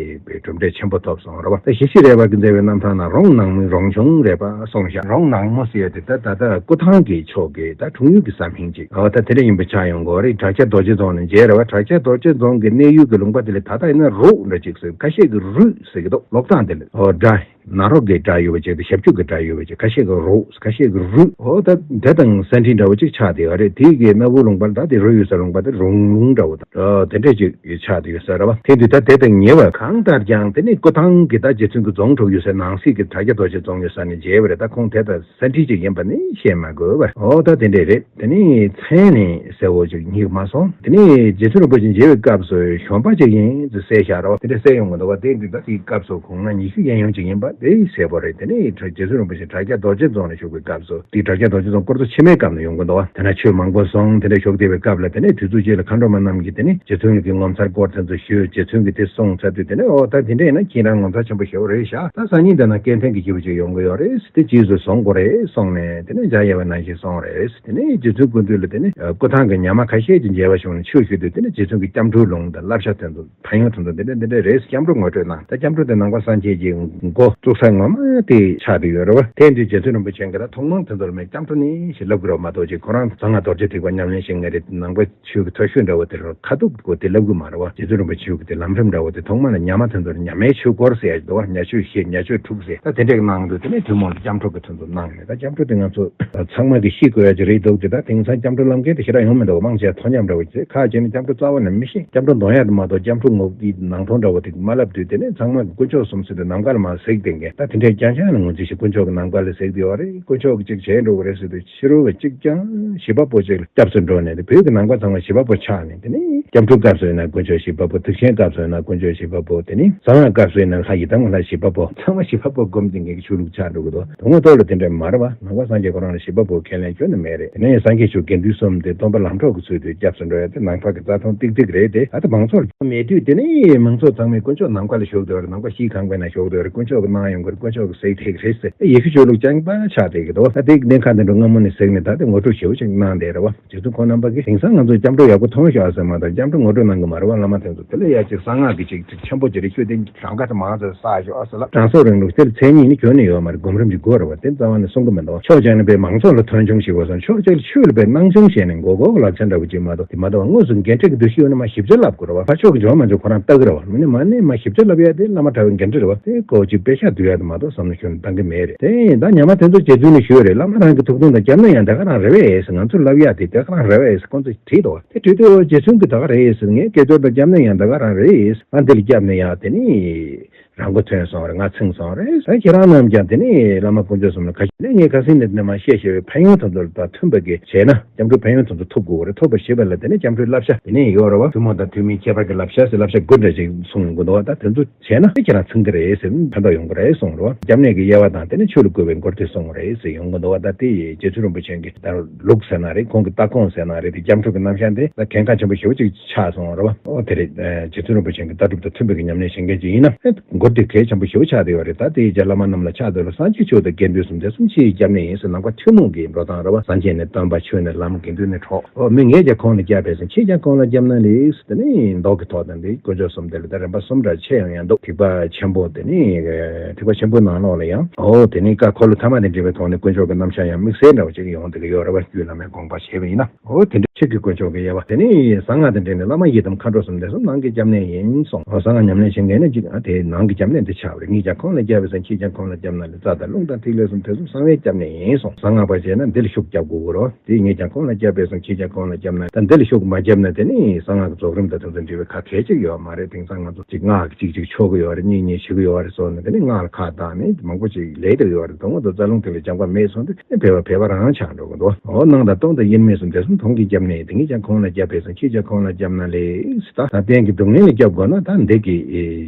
དཔེ་གྲུབ་འབྲས་ཆེན་པོ་ཐོབ་སོང་རེད་བ། ད་ཞི་བྱེད་རས་པ་གིས་མཛད་པའི་རྣམ་ཐར་ནང་རོང་ནང་མི་རོང་ཆུང་རས་པ་གསུངས་ཤག། རོང་ནང་མོ་ཟེར་ཡ་དེ་ད་ད་ལྟ་སྐུ་ཐང་གི་ཕྱོགས་ཀྱི་ད་འཁྲུངས་ཡུལ་གྱི་ས་མིང་ཅིག། འོ་ད་དེ་འདྲ་ཡིན་པ་ཆགས་ཡོང་གི་རེད། བྲག་སྐྱ་རྡོ་རྗེ་རྫོང་ནས་མཇལ་རེད་བ། བྲག་སྐྱ་རྡོ་རྗེ་རྫོང་གི་གནས་ཡུལ་གྱི་ལུང་པ་དེ་ལ་ད་ལྟ་ཡིན་ན་རུག་འདྲ་ཅིག་ཟེར། ཁ་ཤས་ཀྱིས་རུས་ཟེར་གྱི་འདུག། ཀློག་སྟངས་དེ་ལ། འོ་སྒྲ། ནཱ་རོ་གི་སྒྲ་ཡོད་པ་ཅིག་དང་ཞབས་ཀྱུ་གི་སྒྲ་ཡོད་པ་ཅིག། ཁ་ཤས་ཀྱིས་རོ། ཁ་ཤས་ཀྱིས་རུ། འོ་ད་དེ་དང་ས་འབྲེལ་འདྲ་བོ་ཅིག་ཆགས་བསྡད་ཡོད་རེད། དེ་གི་སྣ་བུག་ལུང་པར་ད་དེ་རུ་ཡོད་ས་ལུང་པ་དེ་རོང་ལུང་འདྲ་བོ་དང་། འོ་དེ་འདྲས་ཅིག་ཆགས་བསྡད་ཡོད་ས་རེད་བ། དེ་དུས་ད་དེ་དང་ཉེ་བ་གང་ལྟར་ཀྱང་དེ་ནི་སྐུ་ཐང་གི་ད་རྗེ་བཙུན་གྱི་རྫོང་གྲུབ་ཡོད་སའི་ནང་གསེས་ཀྱི་བྲག་སྐྱ་རྡོ་རྗེ་རྫོང་ཡོད་ས་ནས་མཇལ་བ་རེད། ད་ཁོང་དེ་དང་ས་འབྲེལ་ཅིག་ཡིན་པ་ནི་བཤད་མ་དགོས་པ། འོ་ད་དེ་འདྲས་རེད། དེ་ནི་མཚན་ནི་གསལ་བོ་ཅིག་རྙེད་མ་སོང་། དེ་ནི་རྗེ་བཙུན་རིན་པོ་ཆེ་མཇལ་བའི་སྐབས་སུ་གཞོན་པ་ཅིག་ཡིན་ཟེར་གསལ་བཞག་རོགས། དེ་འདྲ་གསལ་ཡོང་གི་འདུག་བ། དེ་འདི་ད་དེའི་སྐབས་སུ་དགུང་ལོ་ཉི་ཤུ་གཡས་གཡོན་ཅིག་ཡིན་པ་དེ་གསལ་པོ་རེད། དེ་ནི་རྗེ་བཙུན་རིན་པོ་ཆེ་བྲག་སྐྱ་རྡོ་རྗེ་རྫོང་ལ་བཞུགས་པའི་སྐབས་སུ། དེ་བྲག་སྐྱ་རྡོ་རྗེ་རྫོང་སྐོར་ཚོ་ཕྱི་མའི་སྐབས་ནས་ཡོང་གི་འདུག་བ། དེ་ན་ཆོས་མང་པོ་གསུངས། དེ་འདྲ་བཞུགས་བསྡད་པའི་སྐབས་ལ་དེ་ནས་དུས་ཚོད་ཅིག་ལ་མཁའ་འགྲོ་མ་རྣམས་ཀྱིས་དེ་ནི་རྗེ་བཙུན་གྱི་ངོ་མཚར་སྐོར་དེ་ཚོ་ཞུས། རྗེ་བཙུན་གྱིས་དེ་གསུངས་ཚར་དུས་དེ་ནས་འོ་ད་དེ་འདྲ་ཡིན་ན་ཁྱེད་རང་ངོ་མཚར་ཆེན་པོ་ཞེ་པོ་རེད་ཤག། ད་སང་ཉིན་དེ་ན་སྐལ་ལྡན་གྱི་སྐྱེས་བུ་ཅིག་ཡོང་གི་ཡོད་རེད། དེ་རྗེས་སུ་བཟུང་དགོས་རེད་གསུངས་ནས་དེ་ནས་འཇའ་ཡལ་བ་ནང་བཞིན་སོང་རེད། དེ་ནས་རྗེ་བཙུན་སྐུ་མདུན་ལ་དེ་ནས་སྐུ་ཐང་གི་ཉ་མ་ཁ་ཤས་ཀྱིས་མཇལ་བ་བྱུང་ནས་ཆོས་ཞུས་དུས། དེ་ནས་རྗེ་བཙུན་གྱིས་སྐྱབས་འགྲོའི་ལུང་དང་བསླབ་བྱ་དེ་ཚོ་ཕན་ཡོན་དེ་ཚོ་འདི་འདྲ་འདི་འདྲ་རེད། སྐྱབས་འགྲོ་ངོ་སྤྲོད་གནང་། ད་སྐྱབས་འགྲོ་དེ་ནང་པ་སངས་རྒྱས་ཀྱི་འགོ་བཙུགས་ས་ངོ་མ་དེ་ཆགས་བསྡད་ཡོད་རེད་བ། དེ་དུས་རྗེ་བཙུན་རིན་པོ་ཆེ་གིས་ད་ཐུན་མོང་དེ་ཚོ་ལ་མེད་སྐྱབས་འགྲོ་ནི་ཞེས་ལབ་དགོས་རེད་མ་གཏོགས་ཅིག་ཁོ་རང་གསང་སྔགས་རྡོ་རྗེ་ཐེག་པ་ཉམས་ལེན་བྱེད་མཁན་རེད། ནང་པ་ཆོས་ཀྱི་མཐོ་ཤོས་འདྲ་བོ་དེ་རེད། ཁ་ཐུག་གོ་དེ་ལབ་གི་མ་རེད་བ། རྗེ་བཙུན་རིན་པོ་ཆེ་གི་དེ་ལམ་རིམ་འདྲ་བོ་དེ་ཐོག་མ་ལ་ཉ་མ་དེ་ཚོར་ཉ་མའི་ཆོས་སྐོར་ཟེར་ཡ་ཞིག་འདུག་བ། ཉ་ཆོས་བཤད། ཉ་ཆོས་འཁྲུགས་ཟེར། ད་དེ་འདྲས་གནང་དུས་དེ་ནས་ཐུན་མོང་དུ་སྐྱབས་འགྲོ་གི་དོན་དུ་གནང་ནས། ད་སྐྱབས་འགྲོ་དེ་ང་ཚོ་ཚང་མ་གིས་ཤེས་དགོས་ཡ་ཅིག་རེད་འདུག་ཅེ། ད་དེང་སང་སྐྱབས་འགྲོ་ལབ་མཁན་དེ་ཞེ་དྲག་ཡོང་མི་འདུག་མང་ཆེ་བ་མཐོ་ཉམས་འདྲ་བོ་ཅིག་རེད། ཁ་ཅིག་ནི་སྐྱབས་འགྲོ་རྩ་བ་ནས་མི་ཤེས། སྐྱབས་འགྲོ་འདོན་ཡ་དེ་མ་གཏོགས་སྐྱབས་འགྲོ་ངོ་དེའི་ནང་དོན་འདྲ་བོ་དེ་མ་ལབ་དུས། དེ་ནས་ཚང་མ་གིས་དཀོན་མཆོག་གསུམ་ཟེར་དུས་ནམ་མཁའ་ལ་མར་གཟིགས་ཏེ། ད་དེ་འདྲའི་རྐྱང་རྐྱང་ནས་ངོས་འཛིན་ཞིག་དཀོན་མཆོག་གི་ནང་པ་ལ་ཟེར་གྱི་ཡོད་རེད། དཀོན་མཆོག་གིས་ཅིག་བྱས་འགྲོ་གི་རེད་ཟེར་དུས། ཕྱི་རོལ་པ་གཅིག་ཀྱང་བྱེད་པ་པོ་ཅིག་ལ་སྐྱབས་སུ་འགྲོ་ནས། དེ་བོད་ཀྱི་ནང་པ་ཚང་མ་བྱེད་པ་པོ་ཆགས་ནས། དེ་ནས་སྐྱབས་འགྲོའི་སྐབས་སུ་ཡིན་ན་དཀོན་མཆོག་བྱེད་པ་པོ། ཐེག་ཆེན་སྐབས་སུ་ཡིན་ན་དཀོན་མཆོག་བྱེད་པ་པོ། དེ་ནས་གསང་སྔགས་སྐབས་སུ་ཡིན་ན་ལྷ་ཡི་དམ་ལྷ་བྱེད་པ་པོ། ཚང་མ་བྱེད་པ་པོ་སྒོམ་བསྡད་མཁན་གྱི་ཆོས་ལུགས་ཆགས་འགྲོ་གི་འདུག་དོན་དངོས་ཐོག་ལ་དེ་འདྲ་མ་རེད་བ། ནང་པ་སངས་རྒྱས་ཁོ་རང་ལ་བྱེད་པ་པོ་ཁས་ལེན་ཁྱོན་ནས་མེད་རེད། དེ་ནས་སངས་རྒྱས་ཆོས་དགེ་འདུན་གསུམ་དེ་སྟོན་པ་ལམ་གྲོགས་ཀྱི་ཚུལ་དུ་སྐྱབས་སུ་འགྲོ་ཡ་དེ་ནང་པ་གི་རྩ་དོན་ཏིག་ཏིག་རེད་དེ། ད་ལྟ་མང་ཚོགས་མེད་དུས། དེ་ནས་མང་ཚོགས་ཚང་མས་དཀོན་མཆོག་ནམ་མཁའ་ལ་བཞུགས་བསྡད་པ་རེད། ནང་པ་གཞིས་ཁང་པའི་ནང་བཞུགས་བསྡད་པ་རེད། དཀོན་མཆོག་གིས་གནང་ཡོང་གི་རེད། དཀོན་མཆོག་གིས་ཟེར་ཐེག་རེད་ཟེར། ཡེ་ཤུ་ཆོས་ལུགས་རྐྱང་པ་ཆགས་བསྡད་ཀྱི་འདུག་ད་དེ་གནད་འགག་འདི་འདྲ་སྔ་མོ་ནས་གཟིགས་ནས། ད་དེ་ངོ་སྤྲོད་ཞེ་པོ་ཅིག་གནང་བསྡད་རེད་བ། རྗེ་བཙུན་ཁོང་རྣམ་པ་གིས་དེང་སང་ང་ཚོ་སྐྱབས་འགྲོ་ཡག་པོ་མཐོང་ཤག་ཟེར་མ་གཏོགས། སྐྱབས་འགྲོ་ངོ་སྤྲོད་གནང་གི་མ་རེད་བ། བླ་མ་དེ་ཚོ་དེ་ལ་ཡ་ཅིག་གསང་སྔགས་ཀྱི་ཅིག་ཅིག་ཆེན་པོ་ཅིག་རེད། ཤོད་དེ་གྲངས་ཀ་དེ་མང་ཙམ་བསགས་ཤོག་ཨ་ཟེར་ལ། དྲང་སྲོང་རིང་ལུགས་དེ་ལ་མཚན་ཉིད་ནི་ཁྱོན་ནས་ཡོད་མ་རེད། སྒོམ་རིམ་གྱི་སྒོ་རེད་བ། དེ་རྩ་བ་ནས་གསུང་གི་མི་འདུག་ཕྱོགས་གཅིག་ནས་པའི་མང་ཚོགས་ལ་མཐོང་ཆུང་ཞིག་དགོས་སོང་། ཕྱོགས་གཅིག་ལ་ཆོས་ལ་པའི་སྣང་ཆུང་བྱས་ནས་མགོ་སྐོར་ལག་ཆ་འདྲ་བོ་ཅིག་མ་གཏོགས། དེ་མ་གཏོགས་དངོས་སུ་འགན་འཁྲི་གི་འདུ་ཤེས་ཡོད་ན་མ་ཞིབ་ཆ་ལབ་དགོས་རེད་བ། ཕར་ཕྱོགས་ཀྱི་འཇོན་མ་འཇོན་ཁོ་རང་ལྟ་གི་རེད་བ། མི་ནི་མ་ནི་མ་ཞིབ་ཆ་ལབ་ཡ་དེ་བླ་མ་གྲྭ་པའི་འགན་འཁྲི་རེད་བ། དེ་ཀོ་ཅིག་དཔེ་ཤག་བསྡུ་ཡ་དེ་མ་གཏོགས་བསམ་བློ་ཁྱོན་ནས་བཏང་གི་མེད་རེད། དེ་ད་ཉི་མ་དེ་ཚོ་རྗེ་བཙུན་ནས་ཞུས་རེད། བླ་མ་རང་གི་ཐུགས་དོན་དང་སྐྱབས་གནས་ཡང་དེ་ག་རང་རེད་བས་ཟེར། ང་ཚོ་ལབ་ཡ་དེ་དེ་ག་རང་རེད་བས་ཟེར་ཁོང་ཚོས་དྲིས་འདུག་དེ་དུས་དེ་རྗེ་བཙུན་གྱིས་ད་ག་རེད་ཟེར། ངའི་སྐལ་ཅོར་དང་སྐྱབས་གནས་ཡང་ད་ག་རང་རེད། ང་འདི་ལ་སྐྱབས་གནས་ཡང་དེ་ནི་རང་མགོ་ཐོན་སོང་རེད། ང་ཚིག་སོང་རེད། ད་ཁྱེད་རང་རྣམས་ཀྱང་དེ་ནི་བླ་མ་དཀོན་མཆོག་གསུམ་ལ་ཁ་ཤས་ནས་ངས་ཁ་སང་ནས་ནས་མ་བཤད་བཤད་པའི་ཕན་ཡོན་དེ་ཚོ་དང་མཐུན་པ་གི་བྱས་ན་སྐྱབས་འགྲོའི་ཕན་ཡོན་དེ་ཚོ་ཐོབ་དགོས་རེད། ཐོབ་པར་བྱེད་པ་ལ་དེ་ནི་སྐྱབས་འགྲོའི་བསླབ་བྱ་དེ་ནི་ཡོད་རེད་བ། ཐུན་མོང་དང་ཐུན་མིན་ཁྱད་པར་གྱི་བསླབ་བྱ་ཟེར་བསླབ་བྱ་དགུ་འདྲ་ཞིག་གསུངས་ཡོང་གི་འདུག་བ། ད་དེ་ཚོ་བྱས་ན་ཁྱེད་རང་ཚང་གི་རེད་ཟེར། ཕན་ཐོགས་ཡོང་གི་རེད་གསུངས་རེད་བ། སྐྱབས་གནས་ཀྱི་དབྱེ་བ་དང་དེ་ནས་ཆོས་ལ་བཀོད་པའི་མགུར་དེ་གསུངས་རེད་ཟེར་ཡོང་གི་འདུག་བ། ད་དེ་རྗེ་བཙུན་རིན་པོ་ཆེ་གི་ད་ལུགས་ཟེར་ན་རེད། ཁོང་གི་ལྟ་དགོངས་ཟེར་ན་རེད། དེ་སྐྱབས་འགྲོ་གི་རྣམ་གཞག་འདི་ད་གལ་འགངས་ཆེན་པོ་ཞེ་པོ་ཅིག་ཆགས་སོང་རེད་བ། ཨོ་དེ་རེད། རྗེ་བཙུན་རིན་པོ་ཆེ་གི་ལྟ་གྲུབ་དང་མཐུན་པའི་གི་ཉམས་ལེན་བྱེད་མཁན་ཅིག་ཡིན་ན། མགུར་དེ་གལ་ཆེན་པོ་ཞེ་པོ་ཆགས་བསྡད་ཡོད་རེད། ད་དེའི་རྗེས་བླ་མ་རྣམས་ལ་ཕྱག་འཚལ་ལོ། སངས་རྒྱས་ཆོས་དང་དགེ་འདུན་གསུམ། དེ་གསུམ་ཕྱིའི་སྐྱབས་གནས་ཡིན་ཟེར། ནང་པ་ཐུན་མོང་གི་འགྲོ་སྟངས་རེད་བ། སངས་རྒྱས་ནི་སྟོན་པ། ཆོས་ནི་ལམ། དགེ་འདུན་ནི་གྲོགས། ཨོ་མི་ངས་ཀྱང་ཁོང་ལ་སྐྱབས་པས་སམ། ཁྱེད་ཀྱང་ཁོང་ལ་སྐྱབས་ན་ལེགས། དེ་ནི་མདོ་གི་ཐོག་དང་དེ་དཀོན་མཆོག་གསུམ་དེ་ལ་ད་རིམ་པ་གསུམ་འདྲ་ཕྱེ་ཡང་ཡང་འདུག་ཐེག་པ་ཆེན་པོ་དེ་ནི་ཐེག་པ་ཆེན་པོའི་ནང་ལོགས་ལ་ཡང་། ཨོ་དེ་ནི་ཀ་འཁོར་ལོ་ཐ་མ་དང་འབྲེལ་བའི་ཐོག་ནས་དཀོན་མཆོག་གི་རྣམ་གཞག་ཡང་དམིགས་བསལ་འདྲ་བོ་ཅིག་ཡོང་བསྡད་ཀྱི་ཡོད་རེད་བ། རྒྱུད་བླ་མའི་དགོངས་པ་བྱས་པ་ཡིན་ན། ཨོ་དེ་འདྲ་ཆོས་ཀྱི་དཀོན་མཆོག་གི་དབྱེ་བ། དེ་ནི་གསང་སྔགས་དང་འབྲེལ་ནས་བླ་མ་ཡི་དམ་མཁའ་འགྲོ་གསུམ། དེ་གསུམ་ནང་གི་སྐྱབས་གནས་ཡིན་གསུངས། ཨོ་གསང་སྔགས་ཉམས་ལེན་བྱེད་མཁན་ནི་གཅིག་ཨ་དེ་ནང་གི་སྐྱབས་གནས་འདི་ཆགས་པ་རེད། ངས་ཀྱང་ཁོང་ལ་སྐྱབས་པས་སམ། ཁྱེད་ཀྱང་ཁོང་ལ་སྐྱབས་ན་ལེགས། རྩ་དང་རླུང་དང་ཐིག་ལེ་གསུམ། དེ་གསུམ་གསང་བའི་སྐྱབས་གནས་ཡིན་གསུངས། གསང་སྔགས་པ་བྱས་ན་འདི་ལ་ཤུགས་རྒྱབ་དགོས་ཀྱི་རེད། དེ་ངས་ཀྱང་ཁོང་ལ་སྐྱབས་པས་སམ། ཁྱེད་ཀྱང་ཁོང་ལ་སྐྱབས་ན། ད་འདི་ལ་ཤུགས་མ་བརྒྱབ་ན་དེ་ནི་གསང་སྔགས་ཀྱི་རྫོགས་རིམ་དང་དེ་ཚོ་འབྲེལ་བའི་ཁ་གལ་ཆེ་གི་ཡོད་མ་རེད། དེང་སང་ང་ཚོ་གཅིག་སྔགས་ཀྱི་གཅིག་གཅིག་ཆོ་གི་ཡོད་རེད། གཉིས་གཉིས་བྱེད་གི་ཡོད་རེད་སོགས་ནས། དེ་ནི་སྔགས་ལ་ཁ་བཏགས་ནས་མང་པོ་ཅིག་ལས་དེ་ཡོད་རེད། དོན་དངོས་སུ་རྩ་རླུང་དེ་ལ་སྦྱངས་པ་མེད་སོང་དུས་ཕལ་པ་ཕལ་པ་རང་ཆགས་འགྲོ་གི་འདུག་ཨོ་སྣང་དང་སྟོང་དང་དབྱེར་མེད་གསུམ། དེ་གསུམ་དོན་གྱི་སྐྱབས་གནས་ཡིན། དེ་ངས་ཀྱང་ཁོང་ལ་སྐྱབས་པས་སམ། ཁྱེད་ཀྱང་ཁོང་ལ་སྐྱབས་ན་ལེགས། ད་གཏན་གྱི་སྡུག་བསྔལ་ལས་སྐྱབས་དགོས་ན་ད་འདི་གིས་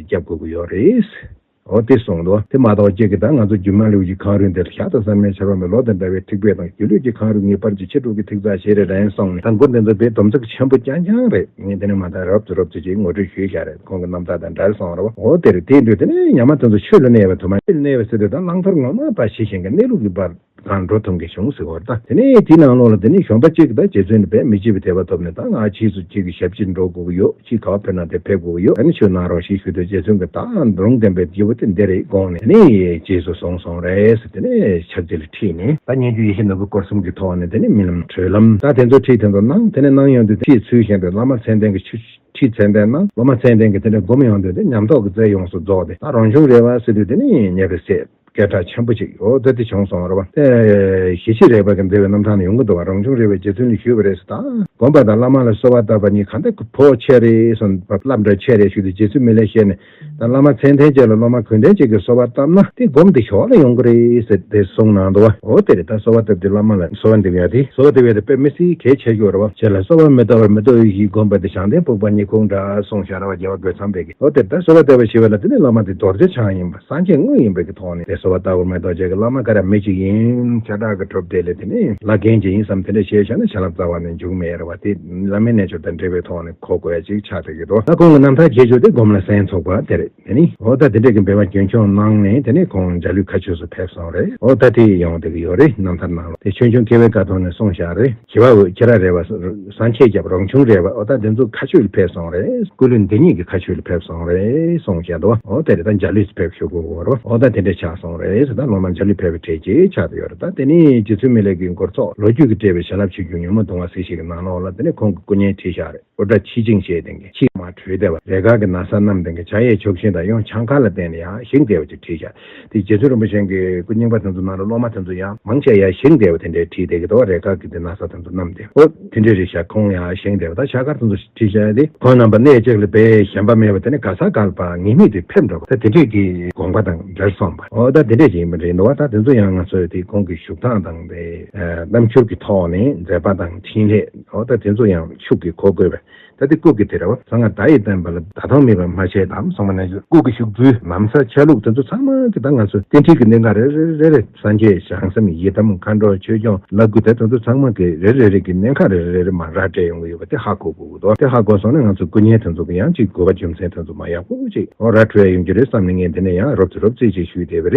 སྐྱབས་དགོས་ཀྱི་ཡོད་རེད། འོ་དེ་གསུངས་འདུག་དེ་མ་གཏོགས་ཅིག་གིས་ད་ང་ཚོ་སྒྱུ་མ་ལེའུ་གི་ཁང་རུས་འདིར་ཞག་དང་སྲན་མའི་ཆར་པ་མེད། ལོ་དང་འདྲ་བའི་ཐིགས་པ་དང་། སྒྱུ་ལུས་ཀྱི་ཁང་རུས་ངེས་པར་གྱིས། ཕྱི་དྲོ་གི་ཐིགས་གཙག་ཞེ་རེ་རན་གསུངས་ནས། ད་མགུར་འདི་ཚོ་དཔེ་སྡོམ་ཚིག་ཆེན་པོ་རྐྱང་རྐྱང་རེད། ངས་དེ་ནས་མ་ད་རོབ་ཙམ་རོབ་ཙམ་ཅིག་ངོ་སྤྲོད་ཞུས་བཞག་རེད། ཁོང་གི་རྣམ་ཐར་དང་འདྲ་སོང་རེད་བ། འོ་དེ་རེད། དེ་དུས་དེ་ནས་ཉི་མ་དེ་ཚོ་ཆོས་ལ་གནས་པ་དུ་མ། ཆོས་ལ་གནས་པ་ཟེར་དུས་ད་བླང་དོར་ངོ་མ་པ་ཞི་ཞིང་གི་གནས་ལུགས་ཀྱི་བར་གང་འགྲོ་ཐུབ་མཁན་བྱུང་ཟེར་བ་རེད། ད་དེ་ནས་དེའི་ནང་ལོགས་ལ་དེ་ནས་གཞོན་པ་གཅིག་གིས་ད་རྗེ་བཙུན་ནི་དཔེ་མི་བརྗེད་པའི་དད་པ་ཐོབ་ནས། ད་ང་ཕྱིས་སུ་གཅིག་གི་ཞབས་ཕྱི་འགྲོ་དགོས་ཀྱི་ཡོད། ཕྱིས་ག་པར་ཕེབས་ན་དེར་ཕེབས་དགོས་ཀྱི་ཡོད། ཨ་ནི་ཆོས་གནང་རོགས་ཞེས་ཞུས་དུས། རྗེ་བཙུན་གྱིས་ད་ལུང་བསྟན་པའི་སྐྱེས་བུ་དེ་འདི་རེད་དགོངས་ནས། དེ་ནས་རྗེས་སུ་བཟུང་སོང་རེད་ཟེར། དེ་ནས་ཕྱག་རྗེས་ལ་ཁྲིད་ནས། ད་སྙན་བརྒྱུད་ཡེ་ཤེས་ནོར་བུའི་སྐོར་གསུམ་གྱི་ཐོག་ནས་དེ་ནས་རྨི་ལམ་གྲོལ་ལམ། ད་དེ་ཚོ་ཁྲིད་དེ་ཚོ་གནང་། དེ་ནས་གནང་ཡོང་དུས་ཁྲིད་ཚུལ་བཞིན་དུ་བླ་མ་མཚན་ལྡན་གྱི་ཆོས་ཁྲིད་མཚན་ལྡན་གནང་། སློབ་མ་མཚན་ལྡན་གྱིས་དེ་འདྲ་སྒོམ་ཡོང་དུས་དེ་ཉམས་རྟོགས་ཀྱི་རྩལ་ཡོངས་སུ་རྫོགས་ཏེ། ད་རང་བྱུང་རེད་བ་ཟེར་དུས་དེ་ནི་ཉེ་བའི་ཚེ་སྐད་གྲགས་ཆེན་པོ་ཅིག་འོ་ད་དེ་བྱུང་སོང་རེད་བ། ཨེ་ཞི་བྱེད་རེག་པ་གི་མཛད་པའི་རྣམ་ཐར་ནང་ཡོང་གི་འདུག་བ། རང་བྱུང་རེག་པས་རྗེ་བཙུན་ལ་ཞུས་པ་རེད་ཟེར། ད་སྒོམ་པ་དང་བླ་མ་ལ་གསོལ་བ་བཏབ་པ་གཉིས་ག་འདྲ་གི་བོ་ཆེ་རེད་གསུངས། བསླབ་འདྲ་ཆེ་རེད་ཞུས་དུས། རྗེ་བཙུན་མི་ལས་བཤད་ནས། ད་བླ་མ་མཚན་ལྡན་ཅིག་ལ་སློབ་མ་གུས་ལྡན་ཅིག་གིས་གསོལ་བ་བཏབ་ན་དེ་སྒོམ་དེ་ཞོར་ལ་ཡོང་གི་རེད་ཟེར་དེ་གསུངས་གནང་འདུག་བ། འོ་དེ་རེད། ད་གསོལ་བ་བཏབ་དུས་བླ་མ་ལ་གསོལ་བ་འདེབས་ཡ་དེ། གསོལ་བ་འདེབས་ཡ་དེ་དཔེ་མི་སྲིད་གལ་ཆེ་ཤོས་རེད་བ། ཁྱེད་ལ་གསོལ་བ་མི་བཏབ་པར་མི་ཐོགས་ཡེ་ཤེས་བསྒོམ་པ་དེ་བྱང་ལྡན་ཕུག་པ་ཉི་ཁུང་འདྲ་གསུངས་བཞག་རེད་བ། རྒྱལ་བ་རྒོད་ཚང་པས་ཀྱིས། འོ་དེ་ད་གསོལ་བ་བཏབ་པ་ཞེས་པ་ལ་དེ་ནི་བླ་མ་དེ་རྡོ་རྗེ་འཆང་ཡིན་པ། སངས་རྒྱས་དངོས་ཡིན་པའི་གི་ཐོག་ནས་དེ་གསོལ་བ་བཏབ་པ་མ་གཏོགས། རྗེ་གི་བླ་མ་ག་རེ་མི་གཅིག་ཡིན། ཁྱབ་བསྒྲགས་ཀྱི་གྲུབ་འབྲས་ལས་དེ་ནི་བླ་རྒན་གཅིག་ཡིན་བསམ་དེ་འདྲ་བཤད་བཞག་ན་བྱིན་རླབས་རྩ་བ་ནས་འཇུག་མེད་རེད་བ། དེ་བླ་མའི་རྣལ་འབྱོར་དང་འབྲེལ་བའི་ཐོག་ནས་གོ་དགོས་ཡ་ཅིག་ཆགས་བསྡད་ཀྱི་འདུག་ད་ཁོང་གི་རྣམ་ཐར་རྗེས་འཇུག་དེ་སྒོམ་ལ་གསན་ཚོགས་པ་དེ་རེད། དེ་ནི་འོ་ད་དེ་འདྲ་གི་འབད་པ་རྒྱུན་འཁྱོངས་གནང་ནས། དེ་ནས་ཁོང་འཇའ་ལུས་མཁའ་སྤྱོད་སུ་ཕེབས་སོང་རེད། འོ་ད་དེ་ཡོང་བསྡད་ཀྱི་ཡོད་རེད། རྣམ་ཐར་ནང་ལ་དེ་ཆོས་འབྱུང་སྐྱེ་བོའི་ཀ་ཐོག་ནས་གསུངས་བཞག་རེད། ཞི་བ་འོད་ཁྱི་ར་རེད་བ། སངས་རྒྱས་རྒྱབ་རང་བྱུང་རེད་བ། འོ་ད་དེ་ཚོ་མཁའ་སྤྱོད་ལ་ཕེབས་སོང་རེད། སྐུ་ལུས་འདི་ཉིད་ཀྱི་མཁའ་སྤྱོད་ལ་ཕེབས་སོང་རེད་གསུངས་བཞག་འདུག་འོ་དེ་རེད། ད་འཇའ་ལུས་སུ་ཕེབས་ཞུ་དགོས་གོ་རེད་བ། འོ་ད་དེ་འདྲ་ཆགས་སོང་རེད་ཟེར། ད་སློབ་མ་འཇའ་ལུས་ཕེབས་པའི་གྲས་ཅིག་ཆགས་བསྡད་ཡོད་རེད། ད་དེ་ནས་རྗེ་བཙུན་མི་ལས་ཀྱི་མགུར་ཚོགས་ལོ་རྒྱུས་ཀྱིས་སྤྲས་པའི་བྱིན་རླབས་ཆེ་ཆུང་ཉོན་མོངས་གདུང་བ་སེལ་ཞིང་གི་ནང་ལོགས་ལ། དེ་ནས་ཁོང་གི་སྐུ་བརྙན་བྲིས་བཞག་རེད། འུར་སྒྲ་ཆེ་ཆུང་ཞེས་དེ་གི་ཆེ། མར་བྲོས་བསྡད་པ། རས་དཀར་གྱི་ན་བཟའ་བསྣམས་དེ་གི་ཕྱག་གཡས་ཕྱོགས་བཞི་དང་གཡོན་བྱང་ཁ་ལ་བསྟན་ནས་ཡང་བཞེངས་བསྡད་པ་ཅིག་བྲིས་བཞག་དེ་རྗེ་བཙུན་རིན་པོ་ཆེ་གི་སྐུ་རྙིང་པ་དེ་ཚོ་ནང་ལ་སློབ་མ་དེ་ཚོ་ཡང་མང་ཆེ་ཡང་བཞེངས་བསྡད་པ་དེ་འདྲའི་བྲིས་བསྡད་ཀྱི་འདུག་རས་དཀར་གྱི་དེ་ན་བཟའ་དེ་ཚོ་བསྣམས་ཏེ། ཨོ་དེ་འདྲའི་རེད་ཤག་ཁོང་ཡང་བཞེངས་བསྡད་པ་ད་ཕྱག་དཀར་དེ་ཚོ་བྲིས་བཞག་དེ་ཁོང་རྣམ་པ་གནས་གཅིག་ལ་དཔེ་ཞེན་པ་མེད་པ་དེ་ནི་ག་ས་ག་ལ་ཕར་ངེས་མེད་དེ་ཕེབས་འགྲོ་བ་ད་དེ་འདྲའི་གི་དགོངས་པ་དང་འབྲེལ་སོང་བ། ཨོ་ད་དེ་འདྲས་ཅིག་ཡིན་པ་རེད་འདུག་བ། ད་དེ་ཚོ་ཡང་ང་ཚོས་དེ་ཁོང་གི་བཞུགས་སྟངས་དང་དེ་རྣམ་འགྱུར་གྱི་ཐོག་ནས་མཛད་པ་དང་འཕྲིན་ལས། ཨོ་ད་དེ་ཚོ་ཡང་ཤུགས་ཀྱིས་གོ་དགོས་པས། ད་དེ་སྐུ་གི་དེ་རེད་བ། གསང་སྔགས་བརྡ་ཡིས་བསྟན་པ་ལ་བརྡ་གཏོང་མེད་པར་མ་བྱས་དམ་སོང་བ་ནས་སྐུ་གི་བཞུགས་ཚུལ་ལམ་སང་ཆ་ལུགས་དེ་ཚོ་ཚང་མ་གི་ད་ང་ཚོ་རྟེན་འབྲེལ་གྱི་གནད་འགག་རེ་རེ་རེ་རེ་སངས་རྒྱས་བྱང་སེམས་ཡི་དམ་མཁའ་འགྲོ་ཆོས་སྐྱོང་ལབ་དགོས་ད་དེ་ཚོ་ཚང་མ་གི་རེ་རེ་རེ་གི་གནད་འགག་རེ་རེ་རེ་རེ་མར་ར་སྤྲད་ཡོང་གི་ཡོད་པ་དེ་ཧ་གོ་དགོས་ཀྱི་འདུག་དེ་ཧ་གོ་སོང་ན་ང་ཚོ་སྐུ་བརྙན་དེ་ཚོ་གི་ཡང་ཅིག་དགོས་པ་རྒྱུ་མཚན་དེ་ཚོ་མ་ཡག་པོ་ཅིག་ཨོ་ར་འཕྲོད་ཡ་ཡོང་རྒྱུ་རེད་བསམ་ནས་ངས་འདི་ནས་ཡང་རོབ་ཙམ་རོབ་ཙམ་ཅིག་ཞུས་བསྡད་པ་རེད།